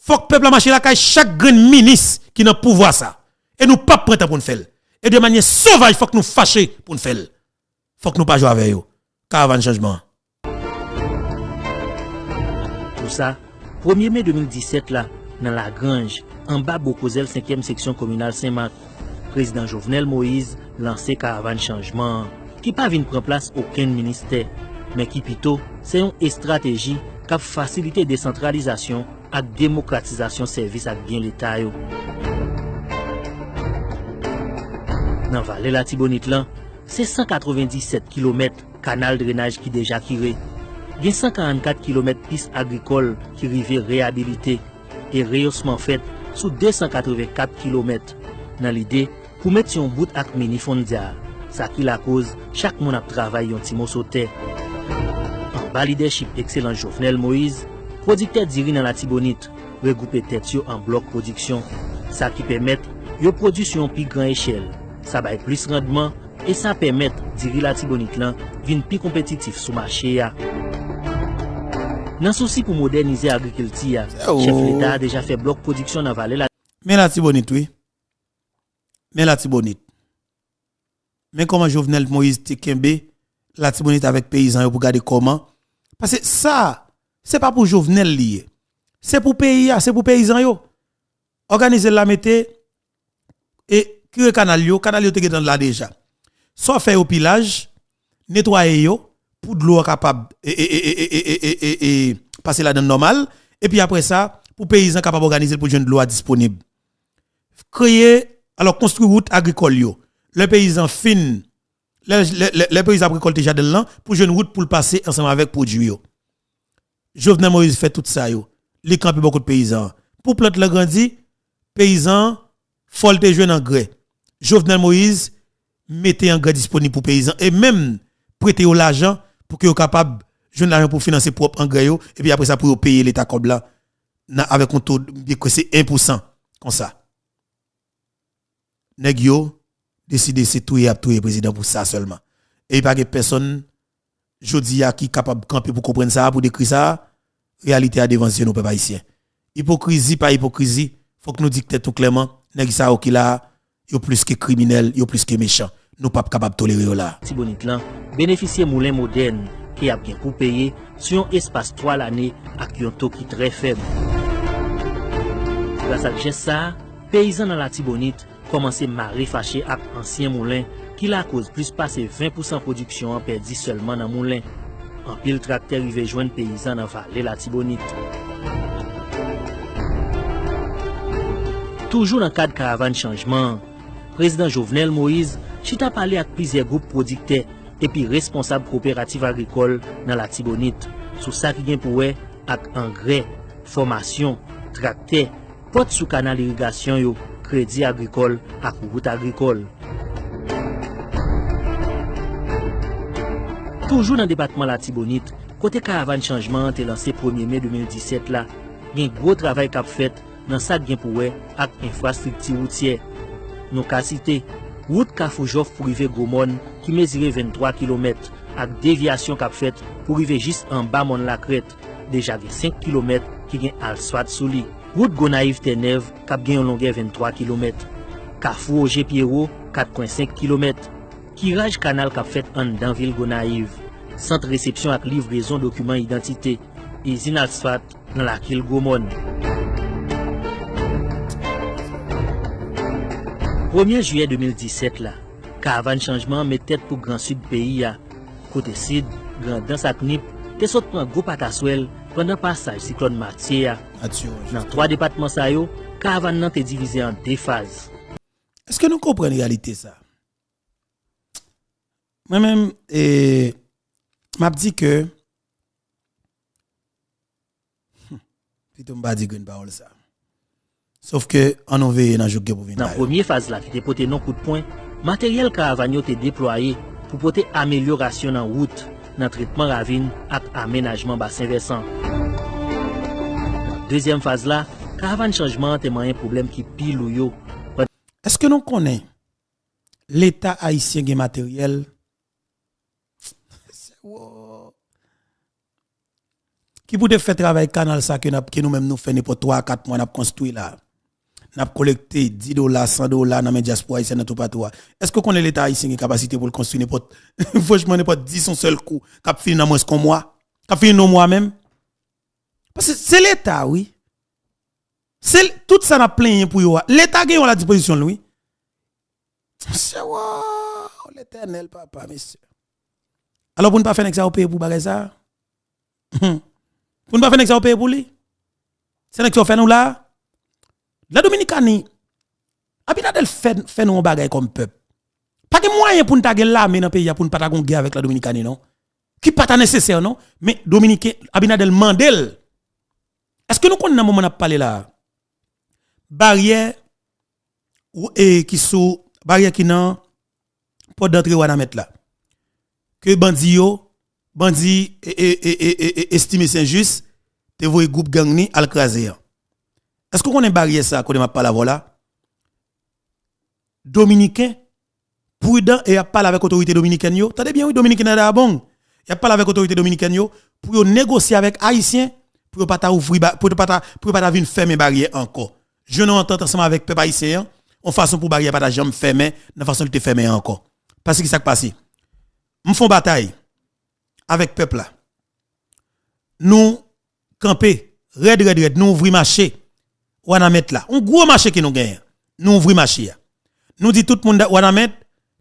Fòk pèp la mache lakay chak grenn minis ki nan pouvwa sa. E nou p ap pran tan pou n fè l. E de manyè sovaj, fòk nou fache pou n fè l. Fòk nou pa jwe avè yo. Karavàn chanjman an. Pou sa, premye me de mil disèt la, nan Lagranj, anba Bokozèl senkyèm seksyon kominal Senmak, prezidan Jovenel Moïse lanse karavàn chanjman an, ki pa vin pran plas okenn ministè, men ki pito se yon estrateji k ap fasilite desantralizasyon ak demokratizasyon sèvis ak byen Leta yo. Nan Vale Latibonit lan, se san katrevenndisèt kilomèt kanal drenaj ki deja kire. Gen san karannkat kilomèt pis agrikòl ki rive reyabilite e reyosman fèt sou de san katrevenkat kilomèt nan lide pou met yon bout ak mini Fondya, sa ki lakoz chak moun ap travay yon ti moso tè. Anba lidèchip Ekselans Jovenel Moïse, pwodiktè diri nan Latibonit regwoupe tèt yo an blòk pwodiksyon, sa ki pèmèt yo pwodui sou yon pi gran echèl. Sa bay plis randman e sa pèmèt diri Latibonit lan vin pi konpetitif sou mache a. Nan sousi pou modènize agrikilti a, chèf Leta a deja fè blòk pwodiksyon nan Vale Latibonit. Men Latibonit, wi. Men Latibonit. Men kòman Jovenel Moïse te kenbe Latibonit avèk peyizan yo pou gade kòman. Paske sa, se pa pou Jovenel li ye. Se pou peyi a, se pou peyizan yo. Òganize l la mete e kire kanal yo, kanal yo te gentan la deja. Sa w fè yo pilaj, netwaye yo, pou dlo a kapab e, e, e, e, e, e, e, e, e, pase ladan nòmal, epi apre sa, pou peyizan kapab òganize l pou jwenn dlo a disponib. Kreye, alò, konstwi wout agrikòl yo. Lè peyizan fin, lè, lè, lè, lè peyizan ap rekòlte jaden l lan, pou jwenn wout pou l pase ansanm avèk pwodui yo. Jovenel Moïse fè tout sa yo. Li kanpe bò kot peyizan an. Pou plant lan grandi, peyizan an, fò l te jwenn angrè. Jovenel Moïse mete angrè disponib pou peyizan e menm prete yo lajan pou ke yo kapab jwenn lajan pou finanse pwòp angrè yo, epi apre sa pou yo peye leta kòb la nan, avèk yon to byen ke se en pou san konsa. Nèg yo deside se touye y ap touye prezidan pou sa sèlman. E pa gen pèsonn jodi a ki kapab kanpe pou konprann sa, pou dekri sa, reyalite a devan zye nou, pèp ayisyen. Ipokrizi pa ipokrizi, fòk nou di tèt nou klèman, nèg sa yo ki la a, yo plis ke kriminèl, yo plis ke mechan. Nou p ap kapab tolere yo la a. Tibonit lan benefisye moulen modèn ke y ap gen pou peye sou yon espas twa lane ak yon to ki trè fèb. Gras ak jès sa a, peyizan nan Latibonit kòmanse mare fache ak ansyen moulen ki lakoz plis pase ven pou san pwodiksyon an pèdi sèlman nan moulen. Anpil traktè rive jwenn peyizan nan vale Latibonit. Toujou nan kad karavàn chanjman an, Prezidan Jovenel Moïse chita pale ak plizyè gwoup pwodiktè epi responsab kowoperativ agrikòl nan Latibonit sou sa ki gen pou wè ak angrè, fòmasyon, traktè, pòt sou kanal irigasyon yo, kredi agrikòl ak wout agrikòl. Toujou nan depatman Latibonit, kote karavàn chanjman an te lanse premye me de mil disèt la, gen gwo travay k ap fèt nan sa k gen pou wè ak enfrastrikti woutyè. Nou ka site wout Kafou Jòf pou rive Gwomòn ki mezire venntwa kilomèt, ak devyasyon k ap fèt pou rive jis anba Mòn Lakrèt, deja gen senk kilomèt ki gen asfat sou li. Wout Gonayiv Tènèv k ap gen yon longè venntwa kilomèt. Kafou Oje Pyewo, kat pwen senk kilomèt. Kiraj kanal k ap fèt anndan vil Gonayiv. Sant resepsyon ak livrezon dokiman idantite. Izin asfat nan lakil Gwomòn. Premye jiyè de mil disèt la, karavàn chanjman an met tèt pou Gran Sid peyi a, kote Sid, Grandans ak Nip te sot pran gwo pataswèl pandan pasaj siklòn Matye a. Nan twa depatman sa yo, karavàn nan te divize an de faz. Èske nou konprann reyalite sa? Mwen menm, e, m ap di ke, hmm, pito m pa di grenn pawòl sa. Sof ke, ann nou veye nan jou k gen pou vin la yo. Nan premye faz la ki te pote non kout pwen, materyèl karavàn yo te deplwaye pou pote amelyorasyon nan wout, nan tretman ravin ak amenajman basen vèsan. Nan dezyèm faz la, karavàn chanjman an te manyen pwoblèm ki pi lou yo. Èske nou konnen Leta ayisyen gen materyèl ki pou te fè travay kanal sa ke n ap, ke nou menm nou fè nenpòt twa a kat mwa n ap konstwi la. N ap kolekte dis dola, san dola nan men dyaspora ayisyèn nan toupatou a. Èske w konnen Leta ayisyen gen kapasite pou l konstwi nenpòt, franchman, nenpòt dis yon sèl kou, k ap fini nan mwens ke yon mwa? K ap fini nan yon mwa menm? Paske se Leta, wi. Se l-, tout sa n ap plenyen pou yo a. Leta gen yo a la dispozisyon l, wi. Mesye, waw, Letènèl, papa, mesye. Alò, pou n pa fè nèg sa yo peye pou bagay sa? Pou n pa fè nèg sa yo peye pou li? Se nèg sa yo fè nou la? La Dominikani, Abinader fè, fè nou yon bagay kòm pèp. Pa gen mwayen pou n ta gen lame nan peyi a pou n pa ta gon gè avèk la Dominikani, non. Ki pa ta nesesè, non. Men Dominiken, Abinader mande l. Èske nou konn nan moman n ap pale la a? Baryè, ou, e, ki sou, baryè ki nan pòt dantre Wanament la. Ke bandi yo, bandi, e, e, Estime Saint-Just, te voye gwoup gang ni al kraze an. Èske w konnen baryè sa a kote m ap pale avè w la? Dominiken pridan e y ap pale avèk otorite dominikèn yo. Tande byen, wi, Dominiken nan Dayabong. Y ap pale avèk otorite dominikèn yo pou yo negosye avèk Ayisyen, pou yo pa ta ouvri ba-, pou yo pa ta, pou yo pa ta vin fèmen baryè ankò. Jwenn yon antant ansanm avèk pèp ayisyen an, yon fason pou baryè pa ta janm fèmen nan fason li te fèmen an ankò. Paske ki sa k pase? M fè yon batay avèk pèp la. Nou kanpe rèd, rèd, rèd, nou ouvri mache Wanament la. Yon gwo mache ke nou genyen. Nou ouvri mache a. Nou di tout moun da-, Wanament,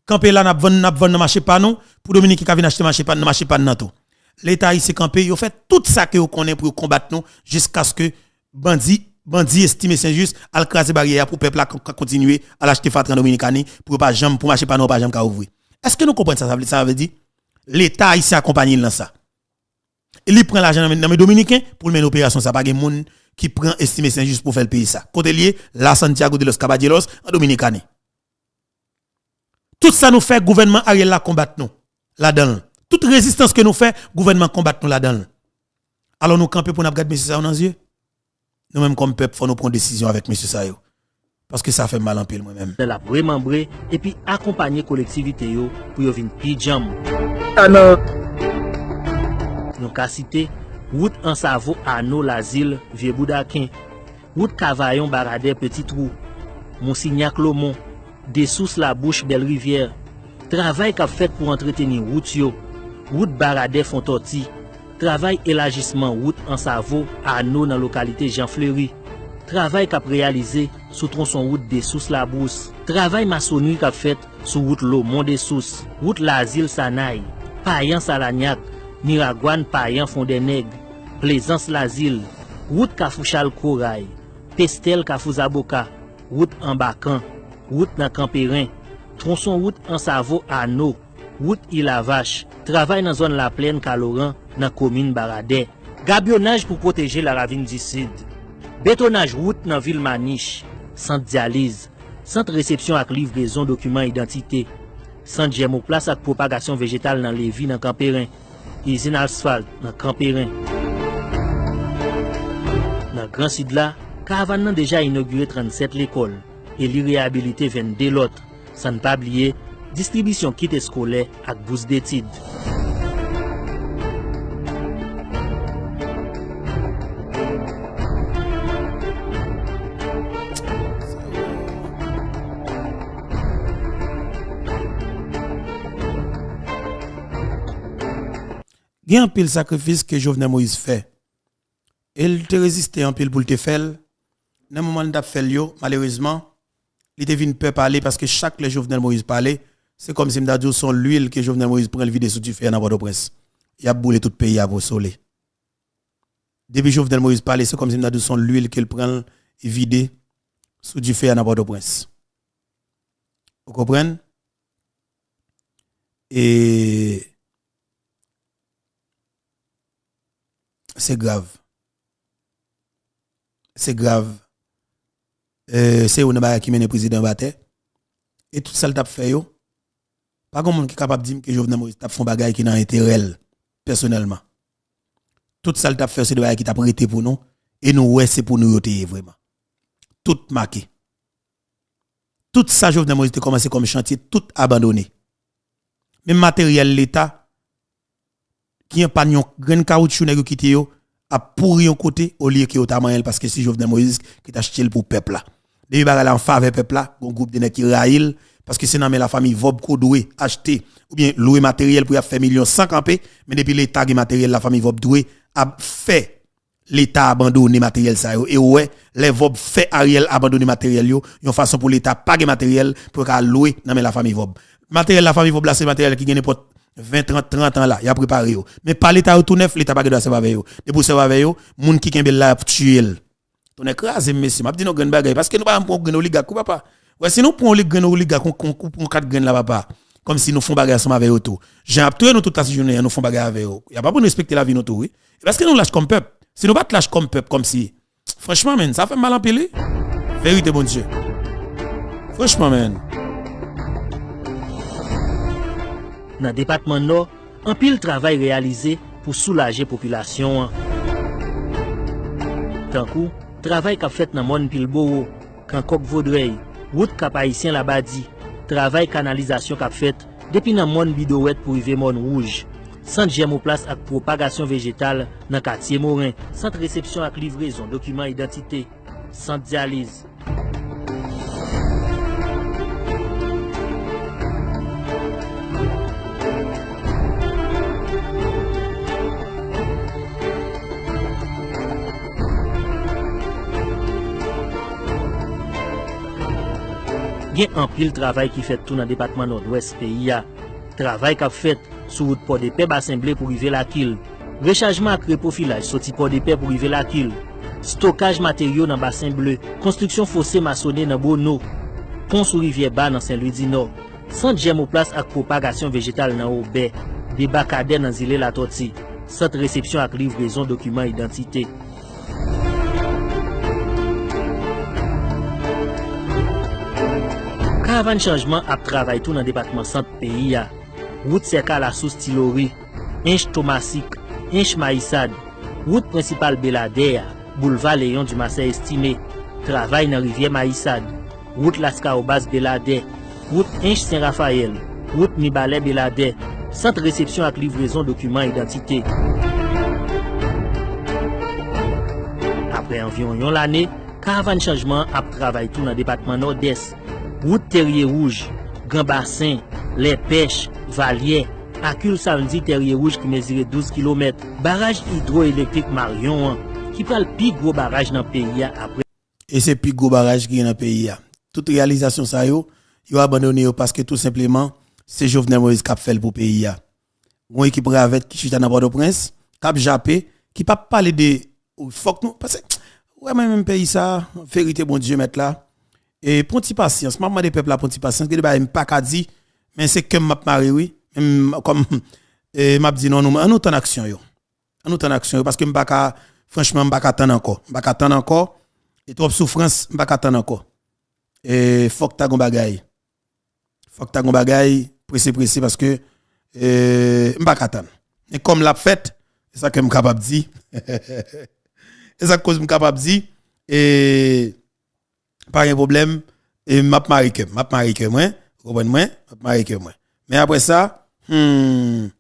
kanpe la, n ap vann, n ap vann nan mache pa nou, pou Dominiken ka vin achte mache pa, nan mache pa n nan tou. Leta ayisyen kanpe, yo fè tout sa ke yo konnen pou yo konbat nou, jiskaske bandi, bandi Estime Sen Jis al kraze baryè a pou pèp la ka, ka kontinye al achte fatra an Dominikani, pou yo pa janm, pou mache pa nou an pa janm ka ouvri. Èske nou konprann sa, sa vle, sa vle di? Leta ayisyen akonpanye l nan sa. Li pran lajan nan men, nan men Dominiken pou l mennen operasyon sa. Pa gen moun ki pran Estime Sen Jis pou fè l peye sa. Kote l ye? La Santiago de los Caballeros, an Dominikani. Tout sa nou fè, gouvènman Ariel la konbat nou ladan l. Tout rezistans ke nou fè, gouvènman konbat nou ladan l. Alò nou kanpe pou n ap gad mesye sa yo nan zye? Nou menm kòm pèp, fò nou pran desizyon avèk mesye sa yo. Paske sa fè m mal anpil, mwen menm. L ap remanbre epi akonpanye kolektivite yo pou yo vin pi djanm. Sa nan Nou ka site wout Ansavo, Ano, Lazil, Vye Boudaken, wout Kavayon, Baradè, Peti Twou, Monsignac, Lomon, Desous, Labouch, Bèl Rivyè. Travay k ap fèt pou antreteni wout yo, wout Baradè, Fon Tòti, travay elajisman wout Ansavo, Ano nan lokalite Jan Fleri, travay k ap reyalize sou twonson wout Desous, Labous, travay masonri k ap fèt sou wout Lomon, Desous, wout Lazil, Sanay, Payan, Salanyak, Miragwàn, Payan, Fondènèg, Plezans, Lazil, wout Kafou Chal, Koray, Pestèl, Kafou Zaboka, wout Anbakan, wout nan Kanperen, twonson wout Ansavo, Ano, wout Ilavach, travay nan zòn Laplèn, Kaloran, nan komin Baradè. Gabyonaj pou pwoteje Laravin di Sid. Betonaj wout nan vil Manich, sant dyaliz, sant resepsyon ak livrezon dokiman idantite, sant jèmoplas ak pwopagasyon vejetal nan Levi nan Kanperen, izin asfalt nan Kanperen. Nan Gran Sid la, karavàn nan deja inogire trannsèt lekòl e li reyabilite vennde lòt, san n pa bliye distribisyon kit eskolè ak bous detid. Gen anpil sakrifis ke Jovenel Moïse fè. E l te reziste anpil pou l te fè l. Nan moman l t ap fè l yo, malerezman, li te vin pè pale, paske chak lè Jovenel Moïse pale, se kòmsi m ta di w se yon lwil ke Jovenel Moïse pran l vide sou dife a nan Pòtoprens. Y ap boule tout peyi a pou sole. Depi Jovenel Moïse pale, se kòmsi m ta di w se yon lwil ke l pran l vide sou dife a nan Pòtoprens. Ou konprann? E se grav. Se grav. E, se youn nan bagay ki mennen prezidan yo atè. E tout sa l t ap fè yo, pa gen moun ki kapab di m ke Jovenel Moïse t ap fè yon bagay ki nan enterè l, pèsonèlman. Tout sa l t ap fè yo, se de bagay ki t ap rete pou nou, e nou wè se pou nou yo te ye vrèman. Tout make. Tout sa Jovenel Moïse te kòmanse kòm chantye, tout abandone. Menm materyèl Leta, ki anpann yon grenn kawotchou nèg yo kite yo ap pouri yon kote, olye ke yo ta manyen l, paske se Jovenel Moïse ki t achte l pou pèp la. Depi bagay la an favè pèp la, gon gwoup de nèg ki rayi l, paske se nan men lafanmi Vòb ke w dwe achte oubyen lwe materyèl pou y ap fè milyon san kanpe, men depi Leta gen materyèl, lafanmi Vòb dwe ap fè Leta abandone materyèl sa yo. E w wè, lè Vòb fè Ariel abandone materyèl yo, yon fason pou Leta pa gen materyèl pou yo ka lwe nan men lafanmi Vòb. Materyèl lafanmi Vòb la, se materyèl ki gen nenpòt ven, trant, trant an la, y ap repare yo. Men pa Leta yo tou nèf, Leta pa gen dwa sèvi avè yo. Depi w sèvi avè yo, moun ki kenbe l la ap tiye l. Tonnè kraze m, mesye, m ap di nou grenn bagay, paske nou pa janm pran yon grenn oligak, wi, papa. Wè, si nou pran yon grenn oligak, yon, yon, yon kat grenn la, papa, kòmsi nou fè yon bagay ansanm avè yo tou. Jan y ap touye nou tout lajounen an, nou fè yon bagay avè yo. Y ap aprann respekte lavi nou tou, wi. E paske nou lach kòm pèp. Si nou pa t lach kòm pèp, kòmsi, franchman, menn, sa fè m mal anpil, wi. Verite Bondye. Franchman, menn. Nan depatman Nò, anpil travay reyalize pou soulaje popilasyon an. Tankou, travay k ap fèt nan mòn Pilbowo, Kan Kòk Vodrèy, wout Kap Ayisyen Labadi, travay kanalizasyon k ap fèt depi nan mòn Bidowèt pou rive Mòn Wouj, sant jèmoplas ak pwopagasyon vejetal nan katye Moren, sant resepsyon ak livrezon dokiman idantite, sant dyaliz. Gen anpil travay ki fèt tou nan depatman Nòdwès peyi a. Travay k ap fèt sou wout Pòdepè Basen Ble pou rive Lakil. Rechajman ak repwofilaj soti Pòdepè pou rive Lakil. Stokaj materyo nan Basen Ble. Konstriksyon fose masone nan Bono. Pon sou Rivyè Ba nan Sen Lwi di Nò. Sant jèmoplas ak pwopagasyon vejetal nan Wobè. Debakadè nan Zile Latòti. Sant resepsyon ak livrezon dokiman idantite. Karavàn Chanjman ap travay tou nan depatman Sant peyi a. Wout Sèka Lasous Ti Lori, Ench Tomasik, Ench Mayisad, wout prensipal Beladè a, Boulva Léon Dumarsais Estimé, travay nan Rivyè Mayisad, wout Laskawobas Beladè, wout Ench Sen Rafayèl, wout Mibalè Beladè, sant resepsyon ak livrezon dokiman idantite. Apre anviwon yon lane, Karavàn Chanjman an ap travay tou nan depatman Nòdès. Wout Terye Wouj, Gran Basen, Lèpèch, Valyè, Akil Samdi Terye Wouj ki mezire douz kilomèt, baraj idwoelektrik Maryon an, ki pral pi gwo baraj nan peyi a apre. E se pi gwo baraj ki gen nan peyi a. Tout reyalizasyon sa yo, yo abandone yo paske tou senpleman, se Jovenel Moïse k ap fè l pou peyi a. Gon ekip ravèt ki chita nan Pòtoprens, k ap jape, ki p ap pale de, fòk nou, paske, wè mwen menm peyi sa, verite Bondye mèt la, e pran ti pasyans, m ap mande pèp la pran ti pasyans, gen de bagay m pa ka di, men se kè m m ap mare wi, men m, kòm, e, m ap di non, nou, ann nou tann aksyon yo, ann nou tann aksyon yo, paske m pa ka, franchman, m pa ka tann ankò, m pa ka tann ankò, e twòp soufrans, m pa ka tann ankò, e fòk ta gon bagay. Fòk ta gon bagay prese prese paske eh, m pa ka tann. Men kòm l ap fèt, e sa ke m kapab di. E sa k koz m kapab di, e pa gen pwoblèm, e m ap mare kè m, m ap mare kè mwen, ou konprann mwen, m ap mare kè mwen. Men apre sa, hmm,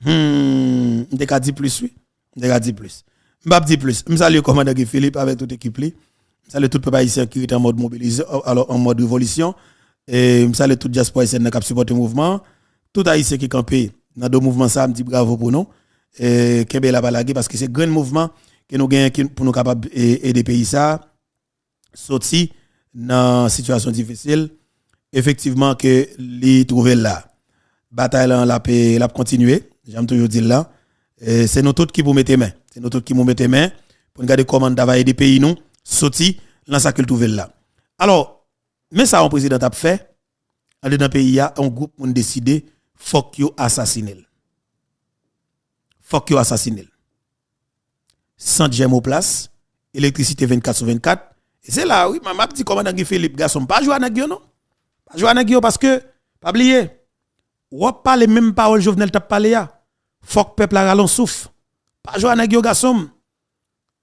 Hmm, m te ka di plis, wi. M te ka di plis. M p ap di plis. M salye kòmandan Guy Philippe avèk tout ekip li. M salye tout pèp ayisyen ki rete an mòd mobilize, alò, an mòd revolisyon. E m salye tout dyaspora ayisyèn nan k ap sipòte mouvman an. Tout ayisyen ki kanpe nan do mouvman sa a, m di bravo pou nou. E kenbe la pa lage, paske se grenn mouvman ke nou genyen ki, pou nou kapab, e, ede peyi sa a soti nan sitiyasyon difisil, efektivman ke li twouve l la. Batay lan l ap, l ap kontinye, jan m toujou di l la. E, se nou tout ki pou mete men. Se nou tout ki pou mete men pou n gade kòman n ta va ede peyi nou soti lan sa ke l twouve l la. Alò, men sa yon prezidan t ap fè, andedan peyi a, yon gwoup moun deside, fòk yo asasine l. Fòk yo asasine l. Sant Jèmoplas, elektrisite vennkat sou vennkat. E se la, wi, m, m ap di kòmandan Guy Philippe, gason m, pa jwe a nèg yo non. Pa jwe a nèg yo paske, pa bliye, w ap pale menm pawòl Jovenel t ap pale a. Fòk pèp la rale yon souf. Pa jwe a nèg yo, gason m.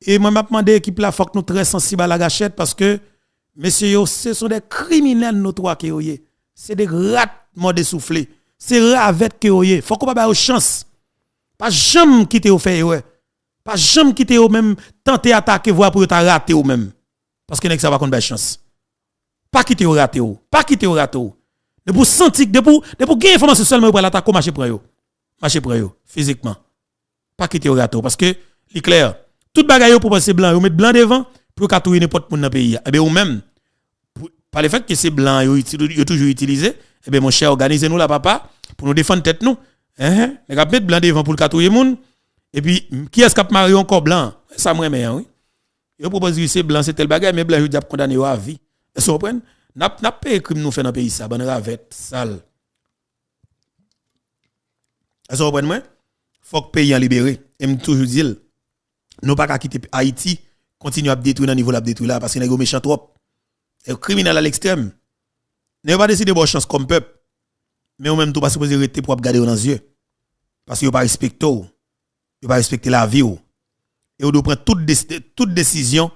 E mwen, m ap mande ekip la, fòk nou trè sansib a lagachèt paske mesye yo, ce sont des criminels notoires ke yo ye. Se de rat mòde soufle. Se ravèt ke yo ye. Fòk ou pa ba yo chans. Pa janm kite yo fè erè. Pa janm kite yo menm tante atake vwa pou yo ta rate w menm. Paske nèg sa pa konn bay chans. Pa kite yo rate w. Pa kite yo rate w. Depi w santi, depi w, depi w gen enfòmasyon sèlman yo pral atake w, mache pran yo. Mache pran yo, fizikman. Pa kite yo rate w. Paske li klè. Tout bagay yo pou se blan. Yo met blan devan pou yo ka touye nenpòt moun nan peyi a. Ebyen ou menm, pou, pa le fèt ke se blan yo, itili-, yo toujou itilize, ebyen monchè, òganize nou la papa, pou nou defann tèt nou. Enhen, nèg ap met blan devan pou l ka touye moun. Epi, kiyès k ap mare yo ankò? Blan. Sa m renmen an, wi. Yo pwopoze wi se blan, se tèl bagay, men blan yo di ap kondane yo a vi. Èske w konprann? N ap, n ap peye krim nou fè nan peyi sa, bann ravèt, sal. Èske w konprann mwen? Fòk peyi an libere. E m toujou di l, nou pa ka kite Ayiti kontinye ap detwi nan nivo l ap detwi la, paske nèg yo mechan twòp. Nèg yo kriminèl a lekstrèm. Nèg yo pa deside ba w chans kòm pèp. Men ou menm tou pa sipoze rete pou ap gade yo nan zye. Paske yo pa respekte w. Yo pa respekte lavi w. E w dwe pran tout, des-, tout desizyon,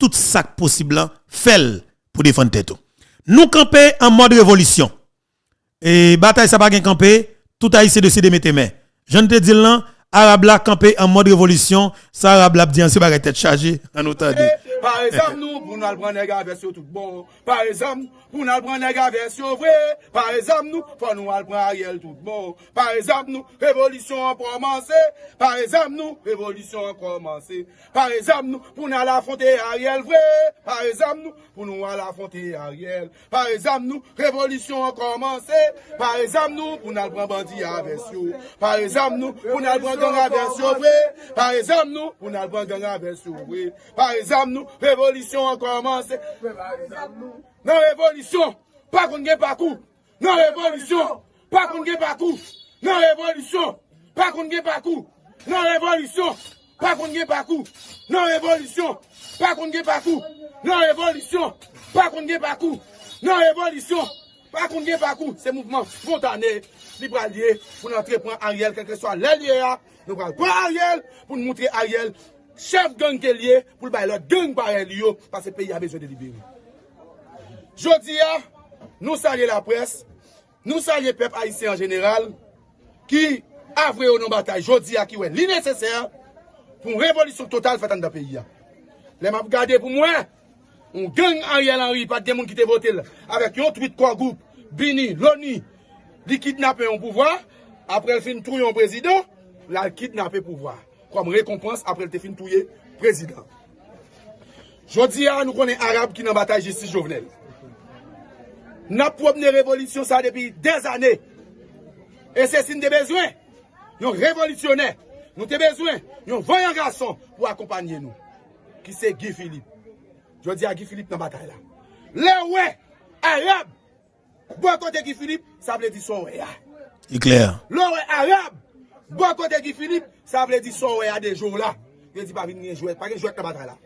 tout sa k posib lan, fè l pou defann tèt ou. Nou kanpe an mòd revolisyon. E batay sa pa gen kanpe, tout Ayisyen deside mete men. Jan n te di l lan, Arab la kanpe an mòd revolisyon, sa Arab la ap di an se bagay tèt chaje, ann nou tande. Pare zam nou pou n al pran nèg a vès yo tout bon. Pare zam pou n al pran nèg a vès yo vre. Pare zam nou, fò nou al pran Ariel tout bon. Pare zam nou, revolisyon an kòmanse. Pare zam nou, revolisyon an kòmanse. Pare zam nou pou n al afwonte Ariel vre. Pare zam nou pou nou al afwonte Ariel. Pare zam nou, revolisyon an kòmanse. Pare zam nou pou n al pran bandi a vès yo. Pare zam nou pou n al pran gang a vès yo vre. Pare zam nou pou n al pran gang a vès yo vre. Pare zam nou, revolisyon an kòmanse. Nan revolisyon, pa konn gen pakou. Nan revolisyon, pa konn gen pakou. Nan revolisyon, pa konn gen pakou. Nan revolisyon, pa konn gen pakou. Nan revolisyon, pa konn gen pakou. Nan revolisyon, pa konn gen pakou. Nan revolisyon, pa konn gen pakou. Se mouvman spontane li pral ye pou n antre pran Ariel, kèlkeswa lè l ye a. Nou pral pran Ariel pou n moutre Ariel chèf gang ke l ye, pou l bay lòt gang parèy li yo, paske peyi a bezwen delibere. Jodi a, nou salye laprès, nou salye pèp ayisyen an jeneral ki avwe yo nan batay jodi a, ki wè li nesesè pou yon revolisyon total fèt anndan peyi a. Lè m ap gade pou m wè yon gang Ariel Henry, pa t gen moun ki te vote l, avèk yon twit Core Group, Bini, Loni, li kidnape yon pouvwa, apre l fin touye yon prezidan, l al kidnape pouvwa kòm rekonpans apre l te fin touye prezidan. Jodi a, nou konnen Arab ki nan batay jistis Jovenel. N ap pwomne revolisyon sa depi dèzane. E se si n te bezwen yon revolisyonè, nou te bezwen yon vanyan gason pou akonpanye nou, ki se Guy Philippe. Jodi a, Guy Philippe nan batay la. Lè w wè Arab bò kote Guy Philippe, sa vle di sa w wè a. Li klè. Lè w wè Arab bò kote Guy Philippe, sa vle di sa w wè a de jou la. Yo di pa vin gen jwèt, pa gen jwèt nan batay la.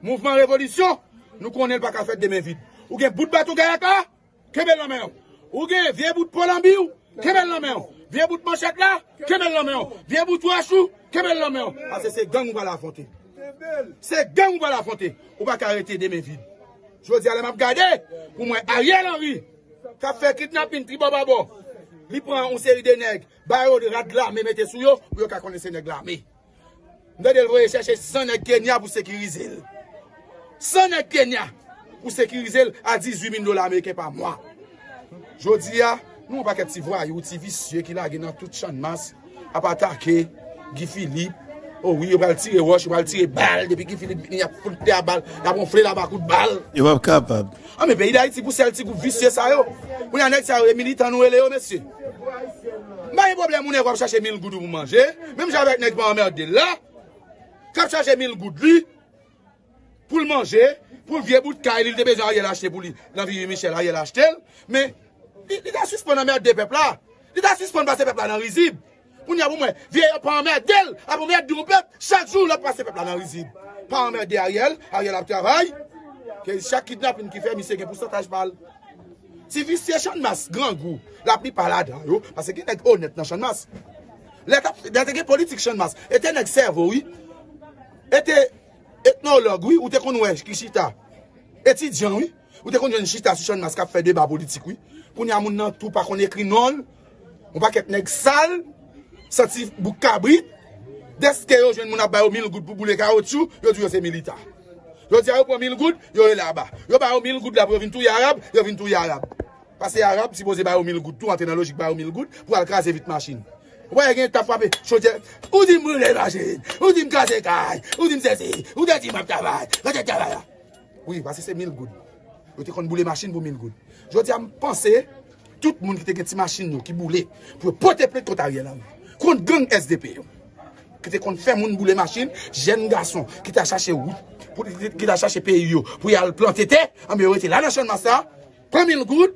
Mouvman revolisyon, nou konnen l pa ka fèt de men vid. Ou gen bout baton gayaka, kenbe l nan men w. Ou gen vye bout polanbi w, kenbe l nan men w. Vye bout manchèt la, kenbe l nan men w. Vye bout wòch ou, kenbe l nan men w. Paske se gang ou pral afwonte. Se gang ou pral afwonte. Ou pa ka rete de men vid. Jodi a, lè m ap gade, pou mwen, Ariel Henry, k ap fè kidnapin tribò babò, li pran yon seri de nèg, ba yo de rad lame mete sou yo, pou yo ka konnen se nèg lame. M tande l voye chèche san nèg Kenya pou sekirize l. San nèg Kenya pou sekirize l a dizuit mil dola ameriken pa mwa. Jodi a, nou yon pakèt ti vwayou, ti visye ki lage nan tout Channmas, ap atake Guy Philippe. O wi, yo pral tire wòch, yo pral tire bal. Depi Guy Philippe vini, y ap fout tè a bal, y ap wonfle l aba kout bal. Yo p ap kapab. An, men peyi Dayiti, pou sèl ti gwoup visye sa yo. Kounye a, nèg sa yo, e militan nou rele yo, mesye. M pa gen pwoblèm, ou nèg w ap chache mil goud ou pou manje. Menm jan avèk nèg pa anmède l la, k ap chache mil goud li, pou l manje, pou vye bout kay li, li te bezwen Ariel achte pou li. Nan Vivi Michel, Ariel achte l. Men, li, li ta sispann anmède pèp la. Li ta sispann pase pèp la nan rizib. Kounye a pou mwen, vye pa anmède l, ap anmède yon pèp, chak jou l ap pase pèp la nan rizib. Pa anmède Ariel, Ariel ap travay. Ke chak kidnapin ki fè, misye gen pousantaj pa l. Ti visye Channmas, grangou, laplipa ladan yo, paske gen nèg onèt nan Channmas. Lè t ap, lè te gen politik Channmas, e te nèg sèvo, wi. E te etnològ, wi, ou te konn wè ki chita. Etidyan, wi. Ou te konn jwenn chita sou Channmas k ap fè deba politik, wi. Kounye a, moun nan tou pa konn ekri non l. Yon pakèt nèg sal, santi bouk kabrit. Dèske yo jwenn moun ap ba yo mil goud pou boule kawotchou, yo di yo se militan. Jodi a, yo pran mil goud, yo rele aba. Yo ba yo mil goud la pou yo vin touye Arab, yo vin touye Arab. Paske Arab sipoze ba yo mil goud tou, antre nan lojik ba yo mil goud pou al kraze vit machin. Ou wè gen t ap frape chodyè, ou di m boule machin, ou di m kraze kay, ou di m sezi, ou te di m ap travay, kote travay la? Wi, paske se mil goud. Yo te konn boule machin pou mil goud. Jodi a, m panse, tout moun ki te gen ti machin yo ki boule, pou yo pote plent kont Ariel Henry, kont gang S D P yo, ki te konn fè moun boule machin, jèn gason ki ta chache wout, pou, ki ta chache peyi yo, pou y al plante tè, anben yo rete la nan Channmas la, pran mil goud,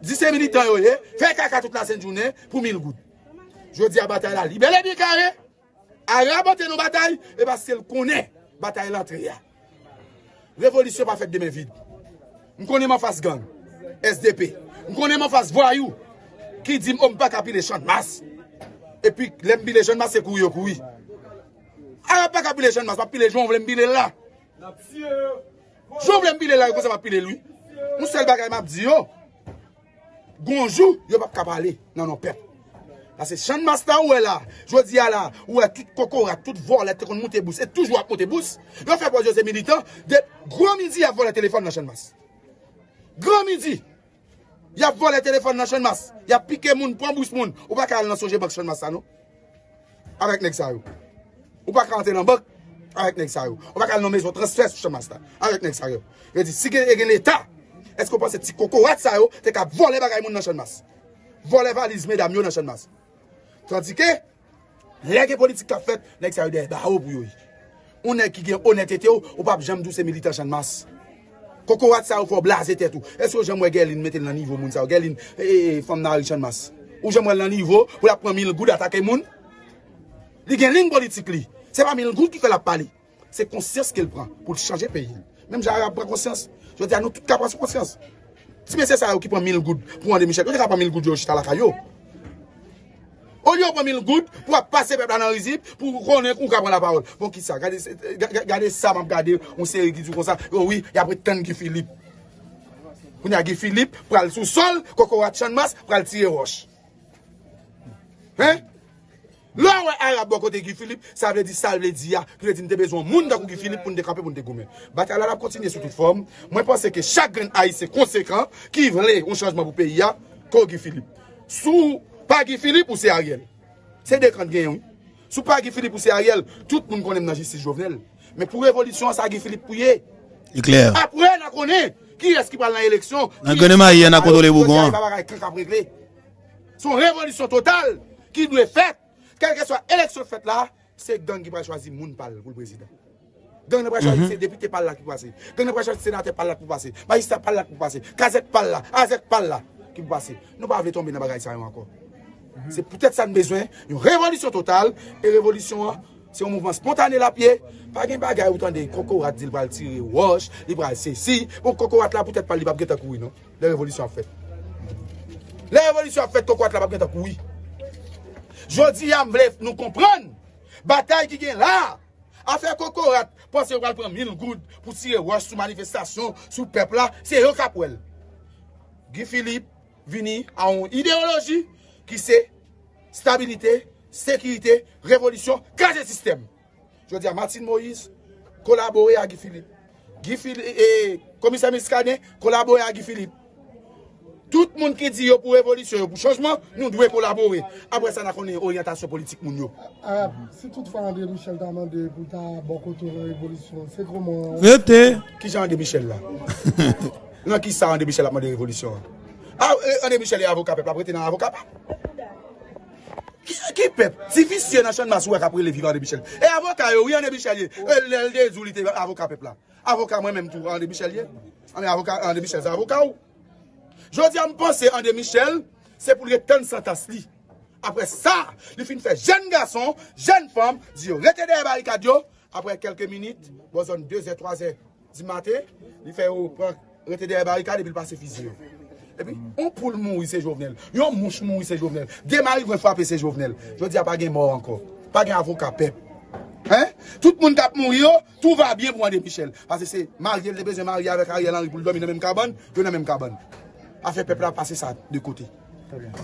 di se militan yo ye, fè kaka tout lasent jounen pou mil goud. Jodi a, batay la li bèl e byen kare. Arab antre nan batay, e paske l konnen batay l antre a. Revolisyon pa fèt de men vid. M konnen m anfas gang, S D P. M konnen m anfas vwayou ki di m, o, m pa ka pile Channmas. Epi, lè m pile Channmas, se kouri yo kouri. Arab pa ka pile Channmas, m ap pile jan w vle m pile l la. Jan w vle m pile l la, e konsa m ap pile l, wi. Yon sèl bagay m ap di yo, gon jou, yo p ap ka pale nan non pèp. Paske Channmas la ou wè la, jodi a la, ou wè tout kokorat, tout vòlè te konn moute bous, e toujou ap moute bous. Yo fè pòz yo se militan, de gwo midi y ap vòlè telefòn nan Channmas. Gwo midi, y ap vòlè telefòn nan Channmas, y ap pike moun, pran bous moun. Ou pa ka al nan Sogebank Channmas sa non. Avèk nèg sa yo. Ou pa ka antre nan bank avèk nèg sa yo. Ou pa ka al nan mezon transfè sou Channmas la avèk nèg sa yo. Yo di, si gen, gen Leta, èske w panse ti kokorat sa yo te ka vòlè bagay moun nan Channmas? Vòlè valiz medam yo nan Channmas. Tandike, lè gen politik k ap fèt, nèg sa yo dèyè bawo pou yo ye. Yon nèg ki gen onètete w, ou p ap janm di w se militan Channmas. Kokorat sa yo fè w blaze tèt ou. Èske w janm wè Guerline mete l nan nivo moun sa yo? Guerline, e, e, e, fanm nan Richard Mas. Ou janm wè l nan nivo pou l ap pran mil goud atake moun? Li gen liy politik li. Se pa mil goud ki fè l ap pale. Se konsyans ke l pran pou l chanje peyi l. Menm jan Arab pran konsyans. Jodi a nou tout ka pran konsyans. Ti mesye sa yo ki pran mil goud pou André Michel, yo te ka pran mil goud yo chita lakay yo. Olye w pran mil goud pou ap pase pèp la nan rizib, pou konnen ou ka pran lapawòl. Bon, kisa? Gade, se- ga- ga- gade sa m ap gade, yon seri ki di w konsa, yo wi, y ap ret tann Guy Philippe. Kounye a Guy Philippe pral sou sòl, kokorat Channmas pral tire wòch. Hein? Lè w wè Arab bò kote Guy Philippe, sa vle di sa l vle di a, ki vle di n te bezwen yon moun tankou Guy Philippe pou n te kanpe, pou n te goumen. Batay la, l ap kontinye sou tout fòm. Mwen panse ke chak grenn Ayisyen konsekan ki vle yon chanjman pou peyi a, ko Guy Philippe. Si w pa Guy Philippe, ou se Ariel. Se de kan t genyen, wi. Si w pa Guy Philippe, ou se Ariel, tout moun konnen m nan jistis Jovenel. Men pou revolisyon an, sa Guy Philippe pou ye. Li klè. Apre, n a konnen kiyès ki pral nan eleksyon. Nan grenn mayi an, n a kontwole bougon an. Jodi a, e pa bagay kan k ap regle. Se yon revolisyon total ki dwe fèt. Kèlkeswa eleksyon k fèt la, se gang ki pral chwazi moun pa l pou l prezidan. Gang nan pral chwazi se depite pa l la ki pou pase. Gang nan pral chwazi senatè pa l la ki pou pase. Majistra pa l la ki pou pase. Kazèk pa l la, azèk pa l la ki pou pase. Nou pa vle tonbe nan bagay sa yo ankò. Se poutèt sa n bezwen yon revolisyon total, e revolisyon an, se yon mouvman spontane l ap ye. Pa gen bagay ou tande kokorat di l pral tire wòch, li pral sesi. Bon, kokorat la poutèt pa l, li p ap gentan kouri non. Lè revolisyon ap fèt. Lè revolisyon ap fèt, kokorat la p ap gentan kouri. Jodi a, m vle nou konprann batay ki gen la. Afè kokorat panse yo pral pran mil goud pou tire wòch sou manifestasyon, sou pèp la, se yo k ap wè l. Guy Philippe vini a yon ideyoloji ki se stabilite, sekirite, revolisyon, kraze sistèm. Jodi a, Martine Moïse kolabore a Guy Philippe. Guy Philippe, e, e, Komisè Muscadin kolabore a Guy Philippe. Tout moun ki di yo pou revolisyon, yo pou chanjman, nou dwe kolabore. Apre sa, n a konnen oryantasyon politik moun yo. Arab, si toutfwa André Michel ta mande pou l ta bò kote w nan revolisyon, se kòman? Rete. Ki jan André Michel la? Nan ki sa André Michel ap mande revolisyon an? A, e, André Michel e avoka pèp la, ap rete nan avoka pèp. Ki, ki pèp? Ti visye nan Channmas ou wè k ap rele viv André Michel. E avoka yo, wi, André Michel ye. E lè l te di w li te avoka pèp la. Avoka mwen menm tou, André Michel ye. Anben avoka, André Michel, se avoka w. Jodi a, m panse André Michel, se pou l ret tann santans li. Apre sa, li fin fè jèn gason, jèn fanm, di yo rete dèyè barikad yo. Apre kèlke minit, bò zòn de zè, twa zè di maten, li fè yo pran, rete dèyè barikad epi l pase fiziye yo. Epi, yon poul mouri se Jovenel, yon mouch mouri se Jovenel, de marigwen frape se Jovenel. Jodi a pa gen mò ankò. Pa gen avoka pèp. Hein? Tout moun k ap mouri yo, tout va bien pou André Michel. Paske se marye l te bezwen marye avèk Ariel Henry pou l dòmi nan menm kabann, yo nan menm kabann. Afè pèp la pase sa de kote.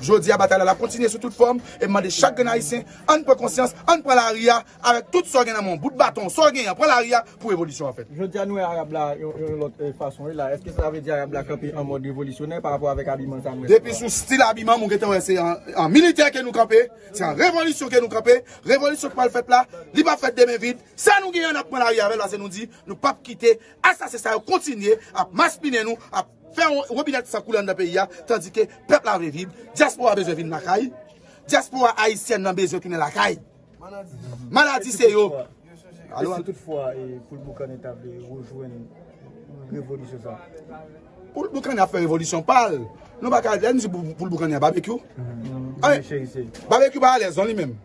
Jodi a, batay la, l ap kontinye sou tout fòm, e m mande chak grenn Ayisyen, ann pran konsyans, ann pran lari a, avèk tout sa w gen nan men w, bout baton, sa w genyen, pran lari a pou revolisyon an fèt. Jodi a, nou wè Arab la yon, yon lòt, eh, fason, wi, la. Èske sa vle di Arab la kanpe an mòd revolisyonè pa rapò avèk abiman sa nou wè? Depi sou stil abiman m, ou gentan wè se an, an militè ke nou kanpe, se an revolisyon ke nou kanpe, revolisyon k pral fèt la, li p ap fèt de men vid. Sa nou genyen, n ap pran lari avè l, paske nou di, nou p ap kite asasen sa yo kontinye ap maspinen nou, ap fè yon wobinèt san koule anndan peyi a, tandike pèp la vle viv, dyaspora bezwen vin lakay, dyaspora ayisyèn nan bezwen tounen lakay. Maladi se yo. E si toutfwa, e, Poul Boukannen ta vle rejwenn revolisyon sa? Poul Boukannen ap fè revolisyon pa l. Nou pa ka, lè n di Poul, Poul Boukannen a Babekyou. Babekyou pa alèz non li menm.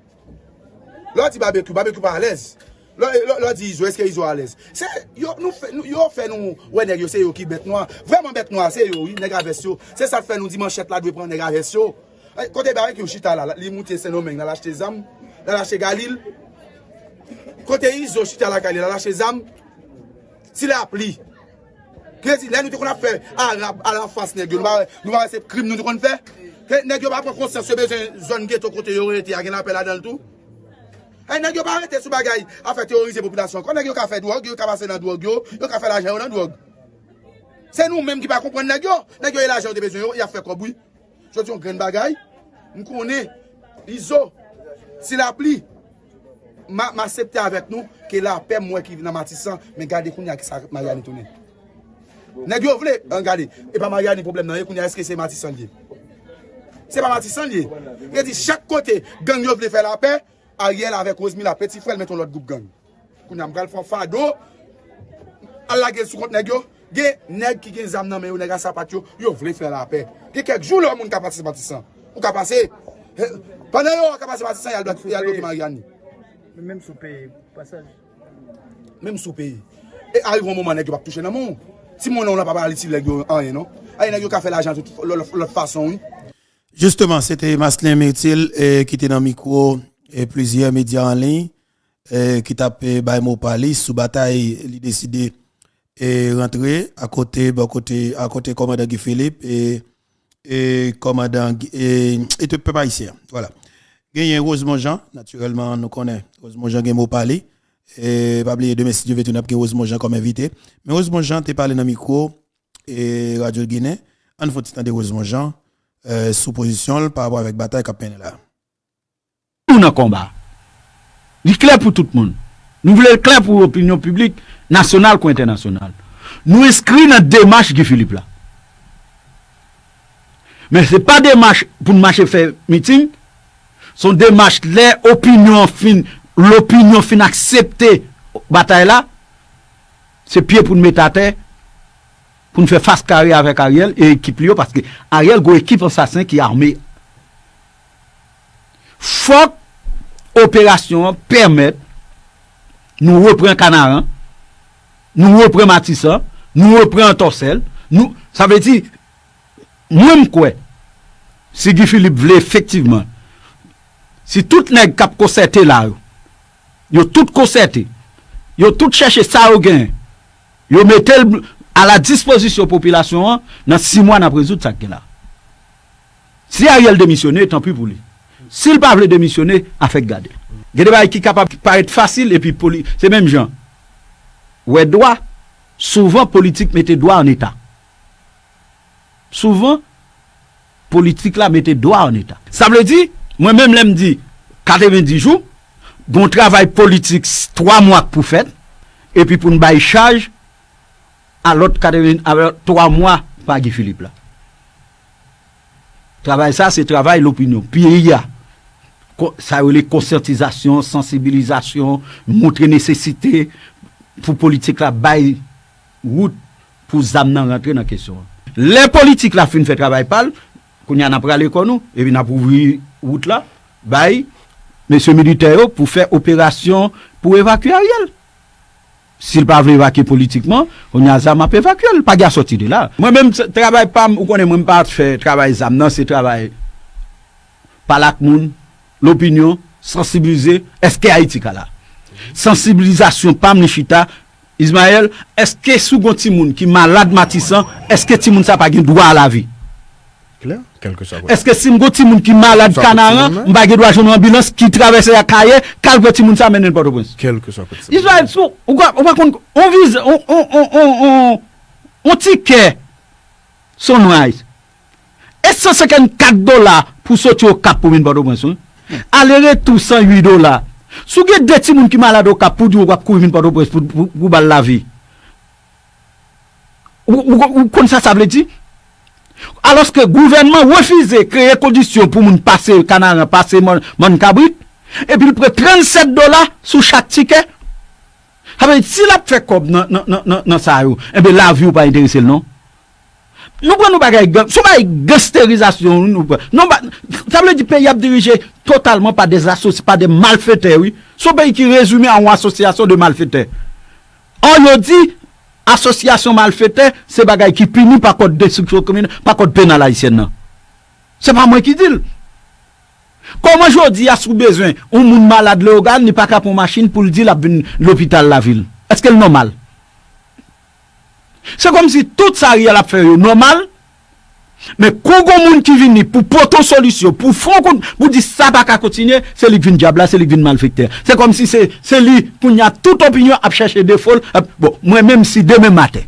Lè w di Babekyou, Babekyou pa alèz. Lè, lè, lè w di Izo, èske Izo alèz? Se, yo, nou fè, nou, yo fè nou wè nèg yo se yo ki bèt nwa. Vrèman bèt nwa se yo, wi, nèg a vès yo. Se sa k fè nou di manchèt la dwe pran nèg a vès yo. Ay, kote Babekyou chita la, li moute Sendomeng, l al achte zam, l al achte galil. Kote Izo chita lakay li, l al achte zam. Ti lapli. Kredi, lè nou te konn ap fè Arab a la fas nèg yo, nou pa wè, nou pa wè se krim nou te konn fè? Ke nèg yo pa pran konsyans yo bezwen zòn geto kote yo rete a gen lapè ladan l tou? Ay, nèg yo pa rete sou bagay afè teworize popilasyon ankò. Nèg yo ka fè dwòg, yo ka pase nan dwòg yo, yo ka fè lajan yo nan dwòg. Se nou menm ki pa konprann nèg yo. Nèg yo e lajan yo te bezwen yo, y ap fè kòb wi. Jodi yon grenn bagay, m konnen, Izo, Ti Lapli, m a, m aksepte avèk nou ke lapè m wè ki nan Matisan, men gade kounye a kisa Mariani tounen. Nèg yo vle, an gade, e pa Mariani pwoblèm nan ye, kounye a èske se Matisan l ye? Se pa Matisan l ye. Yo di chak kote, gang yo vle fè lapè, Ariel avèk Rosemila, peti frè l met yon lòt gwoup gang. Kounye a m pral fè yon fado, al lage l sou kont nèg yo. Gen nèg ki gen zam nan men yo, nèg a sapat yo, yo vle fè lapè. Gen kèk jou lè yon moun ka pase Matisan. Ou ka pase. Pandan yo ka pase Matisan, y al bloke, y al bloke Mariani. Menm sou peyi, pasaj. Menm sou peyi. E arive yon moman nèg yo p ap touche nan men w. Timoun nan w lan pa ba li ti nèg yo anyen non. Ay nèg yo ka fè lajan tout lòt, lòt, lòt fason wi. Jisteman, se te Maslin Mirtil eh, ki te nan mikwo eh, plizyè medya an liy eh, ki t ap eh, bay mo pa li sou batay li deside eh, rantre akote bò kote akote kòmandan Guy Philippe e, e kòmandan Guy- e, e tout pèp ayisyen. Vwala. Genyen Rosemond Jean, natirèlman nou konnen Rosemond Jean gen mo pa li. E pa bliye demen si Dye vle tou n ap gen Rosemond Jean kòm envite. Men Rosemond Jean te pale nan mikwo e Radyo Ginen. Ann fè yon ti tande Rosemond Jean eh, sou pozisyon l pa rapò avèk batay k ap mennen la. Nou nan konba. Li klè pou tout moun. Nou vle l klè pou opinyon piblik, nasyonal kou entènasyonal. Nou enskri nan demach Guy Philippe la. Men se pa demach pou n mache fè miting, se yon demach lè opinyon an fin, lopinyon fin aksepte batay la, se pye pou n met atè, pou n fè fas kare avèk Ariel e ekip li yo, paske Ariel gon ekip ansasen ki ame. Fòk operasyon an pèmèt nou repran Kanaran, nou repran Matisan, nou repran Antòsèl, nou, sa vle di, mwen m kwè, si Guy Philippe vle efektivman, si tout nèg k ap konsète la yo, yo tout konsète, yo tout chèche sa yo genyen, yo mete l a la dispozisyon popilasyon an, nan sis mwa n ap rezoud sa k gen la. Si Ariel demisyone, tanpi pou li. Si l pa vle demisyone, afè k gade. Gen de bagay ki kapab parèt fasil epi poli, se menm jan. Wè dwa, souvan politik mete dwa an eta. Souvan, politik la mete dwa an eta. Sa vle di, mwen menm lè m di katrevenndis jou, gon travay politik twa mwa k pou fèt, epi pou n bay chaj a lòt katreven, a lòt twa mwa pa Guy Philippe la. Travay sa se travay lopinyon, peyi a. Sa yo rele konsyantizasyon, sansibilizasyon, montre nesesite pou politik la bay wout pou zam nan rantre nan kesyon an. Lè politik la fin fè travay pa l, kounye a n ap rale kò nou, epi n ap ouvri wout la bay mesye militè yo pou fè operasyon pou evakye Ariel. Si l pa vle evakye politikman, kounye a zam ap evakye l, pa gen sòti de la. Mwen menm travay pa m, ou konnen mwen m pa fè travay zam nan, se travay pale ak moun, lopinyon, sansibilize, èske Ayiti ka la? Sansibilizasyon pa m li chita, Ismaël, èske si w gon timoun ki malad Matisan, èske timoun sa pa gen dwa a lavi? Klè, kèlkeswa kote. Èske si m gon timoun ki malad Kanaran, m pa gen dwa jwenn yon anbilans ki travèse Akayè, k al pran timoun sa mennen l Pòtoprens? Kèlkeswa kote. Ismaël, si w, ou pa, ou pa konn, on viz, on, on, on, on, on, on tikè Sunrise. E san senkannkat dola pou soti Okap pou vin Pòtoprens, wi. Ale retou san uit dola. Si w gen de timoun ki malad Okap pou di w w ap kouri vin Pòtoprens pou, pou, pou ba l lavi. Ou, ou, ou konn sa sa vle di? Alòske gouvènman refize kreye kondisyon pou moun pase Kanaran, pase Mòn, Mòn Kabrit, epi l pran trannsèt dola sou chak tikè. Sa vle di, si l ap fè kòb nan, nan, nan, nan, nan sa yo, enben lavi w pa enterese l non. Nou pran nou bagay gang, se yon bagay gansterizasyon nou pran. Non, ba, sa vle di peyi ap dirije totalman pa de asosi, pa de malfetè, wi. Se yon peyi ki rezime an yon asosyasyon de malfetè. Or, yo di, asosyasyon malfetè, se bagay ki pini pa kòd destriksyon kriminèl, pa kòd penal ayisyèn nan. Se pa mwen ki di l. Kòman jodi a si w bezwen yon moun malad Leyogàn, li pa ka pran machin pou l di l ap vin lopital lavil? Èske l nòmal? Se kòmsi tout sa Ariel ap fè yo nòmal, men kou gon moun ki vini pou pote yon solisyon, pou fè yon kout, pou di sa pa ka kontinye, se li k vin dyab la, se li k vin malfektè. Se kòmsi se, se li, kounye a, tout opinyon ap chèche defo l. Ap, bon, mwen menm si demen maten,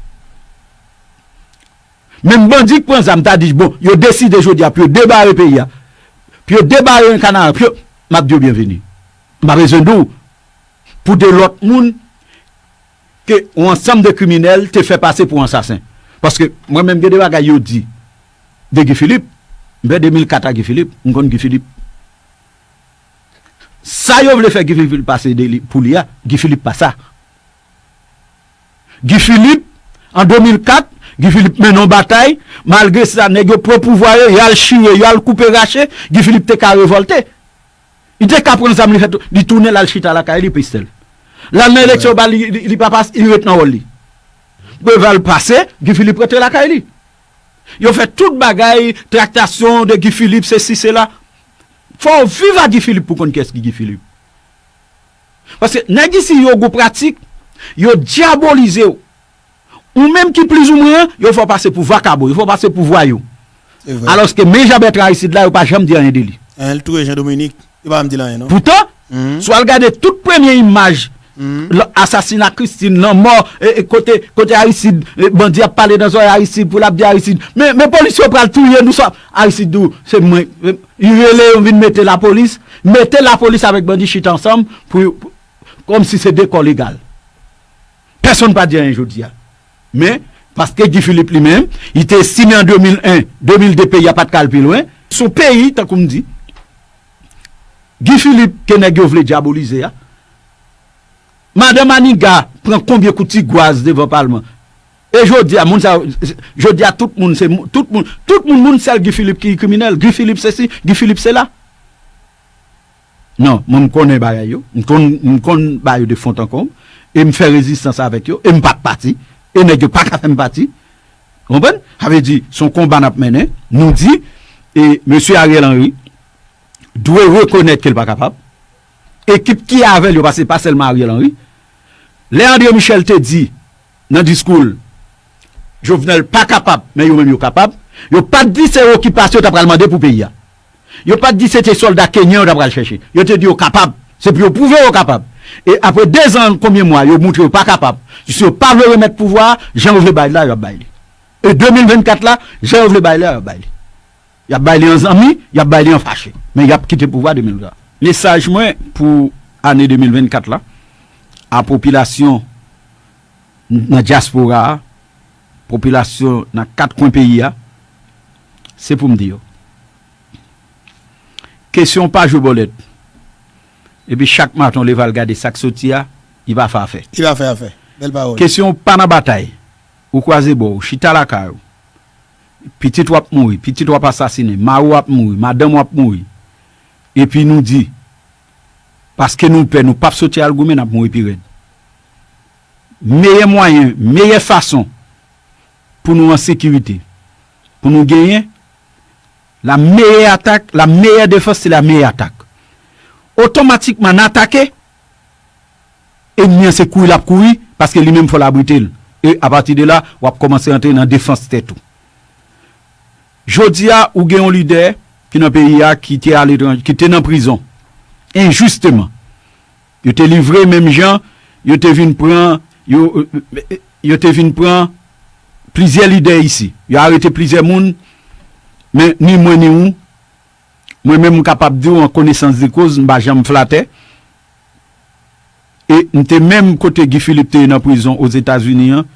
menm bandi k pran zam ta di, bon, yo deside jodi a pou yo debare peyi a, pou yo debare yon kanaran, pou yo, m ap di yo byenveni. M pa bezwen di w pou de lòt moun ke yon ansanm de kriminèl te fè pase pou ansasen. Paske mwen menm gen de bagay yo di de Guy Philippe, m fè de mil kat a Guy Philippe, m konn Guy Philippe. Sa yo vle fè Guy Philippe pase de li, pou li a, Guy Philippe pa sa. Guy Philippe, an de mil kat, Guy Philippe mennen yon batay, malgre sa, nèg yo pran pouvwa yo, y al chire, y al koupe rache, Guy Philippe te ka revòlte. Li te ka pran zam li fè tou, li tounen l al chita lakay li, Pestel. L al nan eleksyon, ba li, li, li pa pas, li ret nan wòl li. Preval pase, Guy Philippe rantre lakay li. Yo fè tout bagay, traktasyon de Guy Philippe, sesi, sela. Fò w viv a Guy Philippe pou konn kiyès ki Guy Philippe. Paske nèg isi yo gwo pratik, yo dyabolize w. Ou menm ki plizoumwen, yo fè w pase pou vakabon, yo fè w pase pou vwayou. Se vre. Alòske men Jean Bertrand Aristide la, yo pa janm di anyen de li. Anyen, l touye Jean Dominique, yo pa janm di l anyen, non. Poutan, si w al gade tout premye imaj, asasina Christine, lanmò, e, e, kote, kote Aristide, e, bandi ap pale nan zòrèy Aristide, pou l ap di Aristide, men, men polis yo pral touye nou sa. Aristide di w, se mwen, e, li rele yo vin mete lapolis, mete lapolis avèk bandi chita ansanm, pou, pou, kòmsi se de kò legal. Pèsonn pa di anyen jodi a. Men, paske Guy Philippe li menm, li te estime an de mil en, de mil de peyi a pa t ka al pi lwen. Se yon peyi, tankou m di, Guy Philippe ke nèg yo vle dyabolize a. Madan Maniga pran konbyen kout tigwaz devan palman. E jodi a, moun sa yo, jodi a, tout moun, se mou-, tout moun, tout moun, moun sèl Guy Philippe ki kriminèl, Guy Philippe sesi, Guy Philippe sela. Non, mwen m konnen bagay yo. M konn, m konn ba yo de fon tankou. E m fè rezistans avèk yo. E m pa t pati. E nèg yo pa ka fè m pati. Konprann? Sa vle di, se yon konba n ap mennen. Nou di, e mesye Ariel Henry dwe rekonèt ke l pa kapab. Ekip ki avè l yo, paske pa sèlman Ariel Henry. Lè André Michel te di, nan diskou l, Jovenel pa kapab, men yo menm yo kapab, yo pa t di se okipasyon yo ta pral mande pou peyi a. Yo pa t di se te sòlda kenyan yo ta pral chèche. Yo te di yo kapab. Se pou yo pwouve yo kapab. E apre dezan, konbyen mwa, yo moutre yo pa kapab. Jis yo pa vle remèt pouvwa a, jan yo vle bay la, y ap bay li. E de mil vennkat la, jan yo vle bay la, y ap bay li. Y ap bay li an zanmi, y ap bay li an fache. Men y ap kite pouvwa de mil vennkat. Mesaj mwen pou ane de mil vennkat la, a popilasyon nan dyaspora a, popilasyon nan kat kwen peyi a, se pou m di yo. Kesyon pa jwe bòlèt. Epi chak maten w leve al gade sa k soti a, li pa fè afè. Li pa fè afè. Bèl pawòl. Kesyon pa nan batay. Ou kwaze bò, ou chita lakay ou. Pitit w ap mouri, pitit w ap asasinen, mari w ap mouri, madanm w ap mouri. Epi nou di, paske nou pè, nou p ap soti al goumen, n ap mouri pi rèd. Meyè mwayen, meyè fason pou nou an sekirite, pou nou genyen, la meilleure attaque, la meilleure défense, c'est la meilleure attaque. Otomatikman, n atake, enmi an se kouri l ap kouri, paske li menm fò l abrite l. E apati de la, w ap kòmanse antre nan defans tèt ou. Jodi a, ou gen yon lidè ki nan peyi a, ki te aletranje, ki te nan prizon, enjisteman. Yo te livre menm jan, yo te vin pran, yo, yo te vin pran plizyè lidè isi. Yo arete plizyè moun, men ni mwen ni ou, mwen menm m kapab di w an konesans de koz, m pa janm flatè. E m te menm kote Guy Philippe te ye nan prizon Ozetazini an,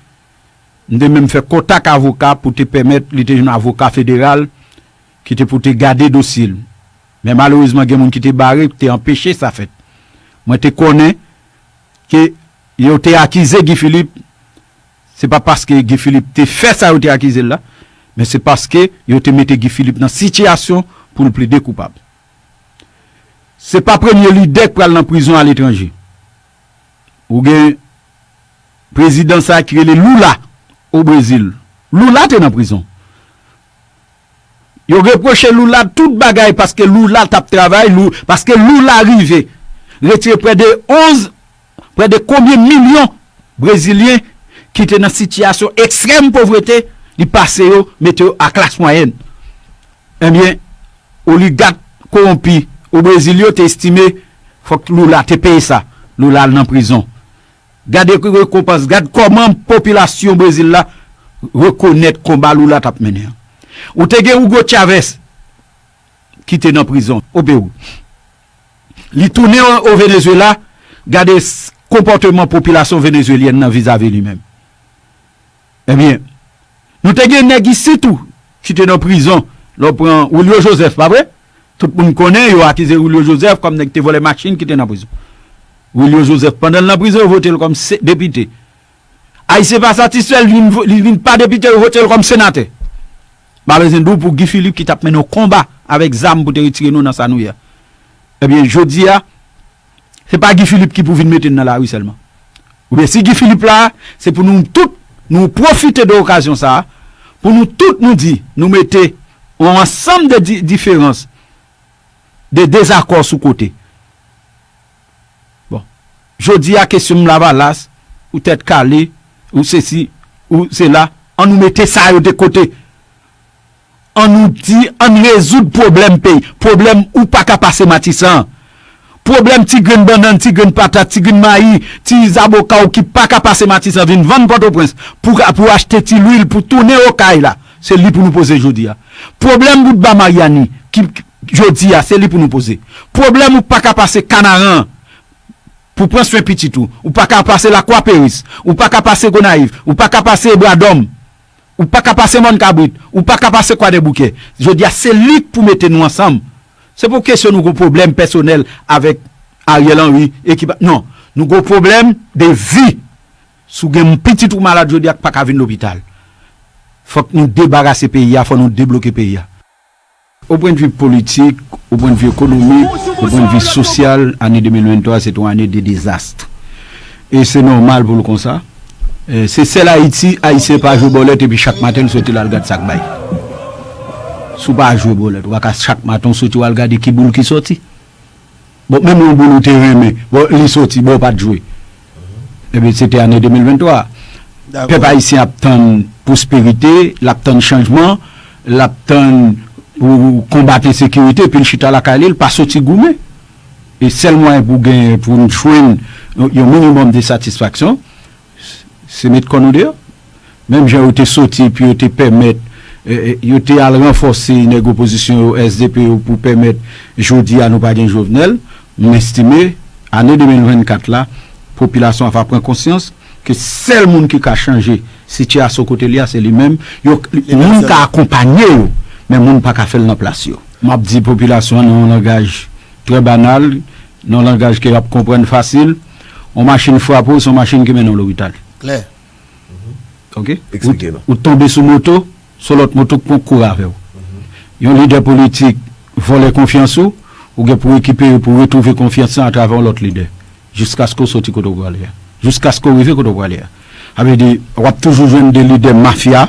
m te menm fè kontak avoka pou te pèmèt li te jwenn avoka federal ki te pou te gade dosye l. Men malerezman, gen moun ki te bare, ki te anpeche sa fèt. Mwen te konnen ke yo te akize Guy Philippe, se pa paske Guy Philippe te fè sa yo te akize l la, men se paske yo te mete Guy Philippe nan sitiyasyon pou l plede koupab. Se pa premye lidè k pral nan prizon aletranje. Ou gen prezidan sa ki rele Lula o Brezil. Lula te nan prizon. Yo repwoche Lula tout bagay paske Lula t ap travay, Lou-, paske Lula rive retire prè de onz, prè de konbyen milyon brezilyen ki te nan sitiyasyon ekstrèm povrete, li pase yo, mete yo a klas mwayèn. Ebyen, oligak kowonpi o Brezil yo te estime fòk Lula te peye sa. Lula al nan prizon. Gade ki rekonpans, gad kòman popilasyon Brezil la rekonèt konba Lula t ap mennen an. Ou te gen Hugo Chavez ki te nan prizon o Pewou. Li tounen o, o Venezuela, gade s- konpòteman popilasyon venezuelyèn nan vizavi li menm. Ebyen, nou te gen nèg isit tou ki te nan prizon. Lè w pran Julio Joseph, pa vre? Tout moun konnen yo akize Julio Joseph kòm nèg te vòlè machin ki te nan prizon. Julio Joseph, pandan l nan prizon, yo vote l kòm se- depite. Ayisyen pa satisfè, li vin, vo- li vin pa depite, yo vote l kòm senatè. M pa bezwen di w pou Guy Philippe ki t ap mennen yon konba avèk zam pou te retire nou nan sa nou ye a. Ebyen, jodi a, se pa Guy Philippe ki pou vin mete n nan lari sèlman. Oubyen si Guy Philippe la, se pou nou tout, nou pwofite de okazyon sa a, pou nou tout nou di, nou mete yon ansanm de di- diferans, de dezakò sou kote. Bon, jodi a kesyon m Lavalas, ou tèt kale, ou sesi, ou sela, an nou mete sa yo de kote. An nou di, an n rezoud pwoblèm peyi. Pwoblèm ou pa ka pase Matisan. Pwoblèm ti grenn bannann, ti grenn patat, ti grenn mayi, ti zaboka w ki pa ka pase Matisan vin vann Pòtoprens pou, pou achte ti lwil pou tounen Okay la. Se li pou nou poze jodi a. Pwoblèm bout ba Maryani, ki, jodi a, se li pou nou poze. Pwoblèm ou pa ka pase Kanaran pou pran swen pitit ou. Ou pa ka pase Lakwa Peris. Ou pa ka pase Gonayiv. Ou pa ka pase Bwadòm. Ou pa ka pase Mòn Kabrit. Ou pa ka pase Kwadèboukè. Jodi a, se li k pou mete nou ansanm. Se pou kesyon nou gon pwoblèm pèsonèl avèk Ariel Henry, ekip. Non. Nou gon pwoblèm de vi. Si w gen pitit ou malad jodi a k pa ka vin lopital. Fòk nou debarase peyi a, fòk nou debloke peyi a. O pwennvi politik, o pwennvi ekonomik, o pwennvi sosyal, ane de mil venntwa se te yon ane de dezas. E se nòmal pou l konsa. E se sèl Ayiti, Ayisyen pa jwe bòlèt epi chak maten l soti l al gad sa k bay. Si w pa jwe bòlèt, ou pa ka chak maten w soti w al gade ki boul ki sòti. Bon, menm yon boul ou te renmen, bon, li soti, bon, ou pa t jwe. Ebyen, se te ane de mil venntwa. Pèp ayisyen ap tann pwosperite, l ap tann chanjman, l ap tann pou konbat ensekirite, epi l chita lakay li, l pa soti goumen. E sèl mwayen pou gen, pou n jwenn yon, yon minimòm de satisfaksyon, se met kò nou deyò. Menm jan yo te soti epi yo te pèmèt, e, e, yo te al ranfòse nèg opozisyon yo, S D P yo, pou pèmèt jodi a nou pa gen Jovenel, m estime, ane de mil vennkat la, popilasyon an va pran konsyans ke sèl moun ki ka chanje sitiyasyon kote li a, se li menm. Yo, moun ka akonpanye yo, men moun pa ka fè l nan plas yo. M ap di popilasyon an nan yon langaj trè banal, nan yon langaj ke y ap konprann fasil, yon machin frape w, se yon machin ki mennen w lopital. Klè. Ok? Ou, ou tonbe sou moto, se yon lòt moto k pran kouri avè w. Yon lidè politik vòlè konfyans ou, ou gen pou rekipere, pou retwouve konfyans lan atravè yon lòt lidè. Jiskaske w soti kote w prale a. Jiskaske w rive kote w prale a. Sa vle di, w ap toujou jwenn de lidè mafya,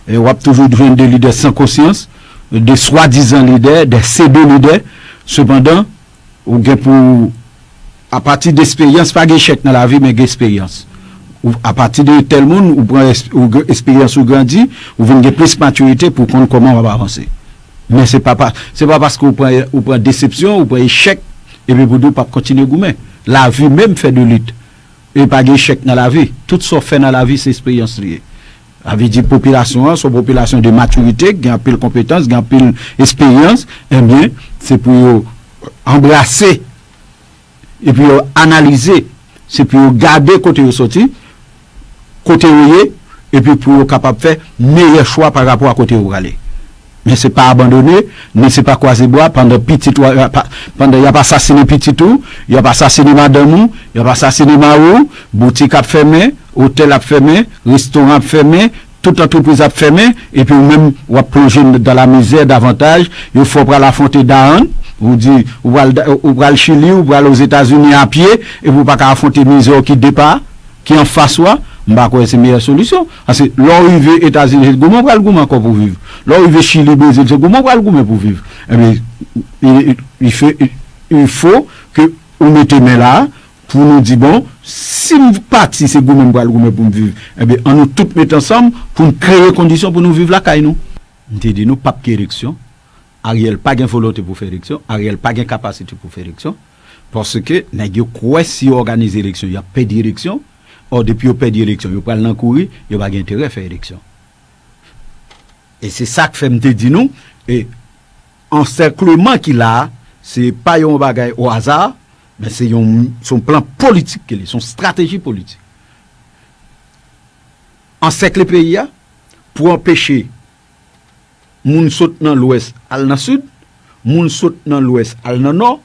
e w ap toujou jwenn de lidè san konsyans, de swadizan lidè, de sedo lidè. Sepandan, ou gen pou, apati de esperyans, pa gen echèk nan lavi, men gen esperyans. Ou, apati de tèl moun, ou pran es-, ou gen esperyans, ou grandi, ou vin gen plis matirite pou konn kòman w ap avanse. Men se pa, pa, se pa paske ou pran, ou pran desepsyon, ou pran echèk, epi pou di w p ap kontinye goumen. Lavi menm fè de lit. E pa gen echèk nan lavi. Tout sa w fè nan lavi, se esperyans li ye. Sa vle di popilasyon an, se yon popilasyon de matirite, gen anpil konpetans, gen anpil esperyans, ebyen, se pou yo anbrase, epi yo analize, se pou yo gade kote yo soti, kote yo ye, epi pou yo kapab fè meyè chwa pa rapò a kote yo prale. Men se pa abandone, men se pa kwaze bra pandan pitit ou, pa, pandan y ap asasine pitit ou, y ap asasine madanm ou, y ap asasine mari w, boutik ap fèmen, otèl ap fèmen, restoran ap fèmen, tout antrepriz ap fèmen, epi ou menm w ap plonje dans la misère davantage, yo fè w pral afwonte daronn, ou di ou pral, ou pral Chili, ou pral Ozetazini a pye, epi ou pa ka afwonte mizè w ki depa, ki anfas ou a, m pa kwè se meyè solisyon. Paske lè w rive Etazini, se goumen w pral goumen ankò pou viv. Lè w rive Chili, Brezil, se goumen w pral goumen pou viv. Ebyen, il, il, il fait, il faut que ou mete men la, pou nou di, bon, si m pati, se goumen m pral goumen pou m viv. Ebyen, ann nou tout met ansanm pou n kreye kondisyon pou nou viv lakay nou. M te di nou p ap gen eleksyon. Ariel pa gen volonte pou fè eleksyon. Ariel pa gen kapasite pou fè eleksyon. Paske nèg yo kwè si yo òganize eleksyon, y ap pèdi eleksyon. Ò, depi yo pèdi eleksyon, yo pral nan kouri, yo pa gen enterè fè eleksyon. E se sa k fè m te di nou, e ansèkleman ki la a, se pa yon bagay o aza, men se yon, se yon plan politik ke li, se yon estrateji politik. Ansèkle peyi a pou anpeche moun sot nan lwès al nan sid, moun sot nan lwès al nan nò,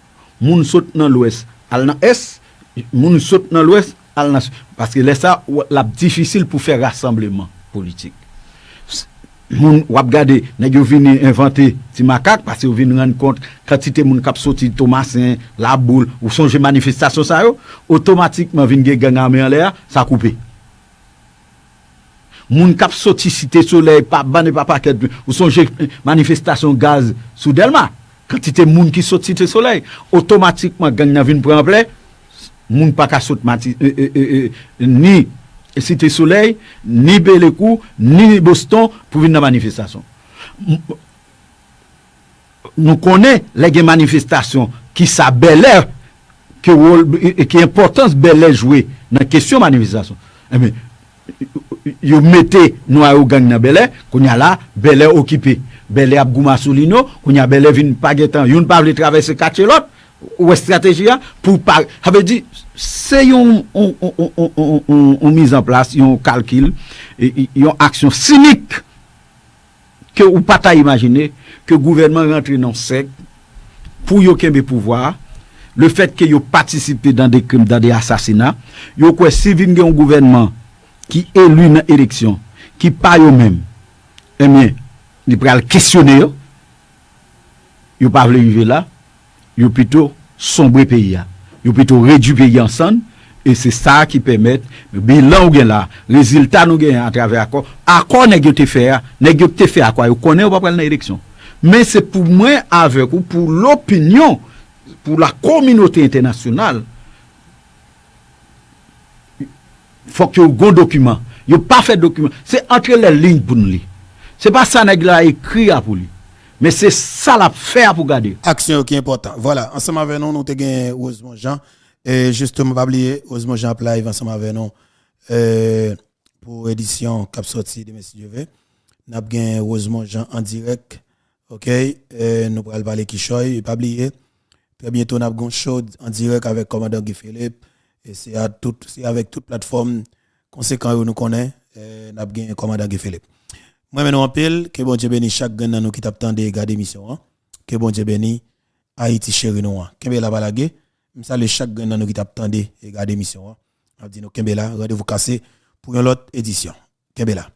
moun sot nan lwès al nan ès, moun sot nan lwès al nan sid. Paske lè sa, w- l ap difisil pou fè rasanbleman politik. S- Moun, w ap gade, nèg yo vini envante Ti Makak, paske yo vin rann kont kantite moun k ap soti Tomasen, Laboul, ou sonje manifestasyon sa yo, otomatikman vin gen gang ame anlè a, sa koupe. Moun k ap soti Site Solèy pa bann e pa pakèt, ou sonje manifestasyon gaz sou Dèlma, kantite moun ki sot Site Solèy, otomatikman gang nan vin pran anplè, moun pa ka sot Mati, e, e, e, e, ni Site Solèy, ni Belekou, ni Boston pou vin nan manifestasyon. M- Nou konnen lè gen manifestasyon, ki sa Bèlè, ki wòl, e, e, ki enpòtans Bèlè jwe nan kesyon manifestasyon. Ebyen, yo mete nwa yo gang nan Bèlè, kounye a la, Bèlè okipe. Bèlè ap goumen a Solino, kounye a Bèlè vin pa gentan, youn pa vle travèse katye lòt, ou wè estrateji a, pou pa, sa vle di, se yon, yon, yon, yon, yon, yon, yon mizanplas, yon kalkil, e, e, yon aksyon sinik ke ou pa ta imajine ke gouvènman rantre nan sèk pou yo kenbe pouvwa a, lefètke yo patisipe dan de krim, dan de asasina, yo kwè si vin gen yon gouvènman ki eli nan eleksyon, ki pa yo menm, ebyen, li pral kesyone yo, yo pa vle rive la, yo pito sonbre peyi a. Yo pito redui peyi a an sann, e se sa ki pèmèt bilan ou gen la, rezilta nou genyen atravè akò, akò nèg yo te fè a, nèg yo ki te fè akò a, yo konnen yo pa pral nan eleksyon. Men se pou mwen avèk ou, pou lopinyon, pou la kominote entènasyonal, fòk yo gon dokiman. Yo pa fè dokiman. Se antre lè liy pou n li. Se pa sa nèg la ekri a pou li. Men se sa l ap fè a pou gade. Aksyon yo ki enpòtan. Vwala, ansanm avè nou, nou te gen Rosemond Jean. E jisteman, pa bliye, Rosemond Jean ap live ansanm avè nou, e, pou edisyon k ap sòti demen, si Dye vle. N ap gen Rosemond Jean an dirèk. Oke, e, nou pral pale kichòy. E pa bliye, trè byento, n ap gen yon show an dirèk avèk kòmandan Guy Philippe. E se a tout, se avèk tout platfòm konsekan yo nou konnen, e, n ap gen kòmandan Guy Philippe. Mwen renmen nou anpil. Ke Bondye beni chak grenn nan nou ki t ap tande e gade emisyon an. Ke Bondye beni Ayiti cheri nou an. Kenbe la, pa lage. M salye chak grenn nan nou ki t ap tande e gade emisyon an. M ap di nou kenbe la, randevou kase pou yon lòt edisyon. Kenbe la.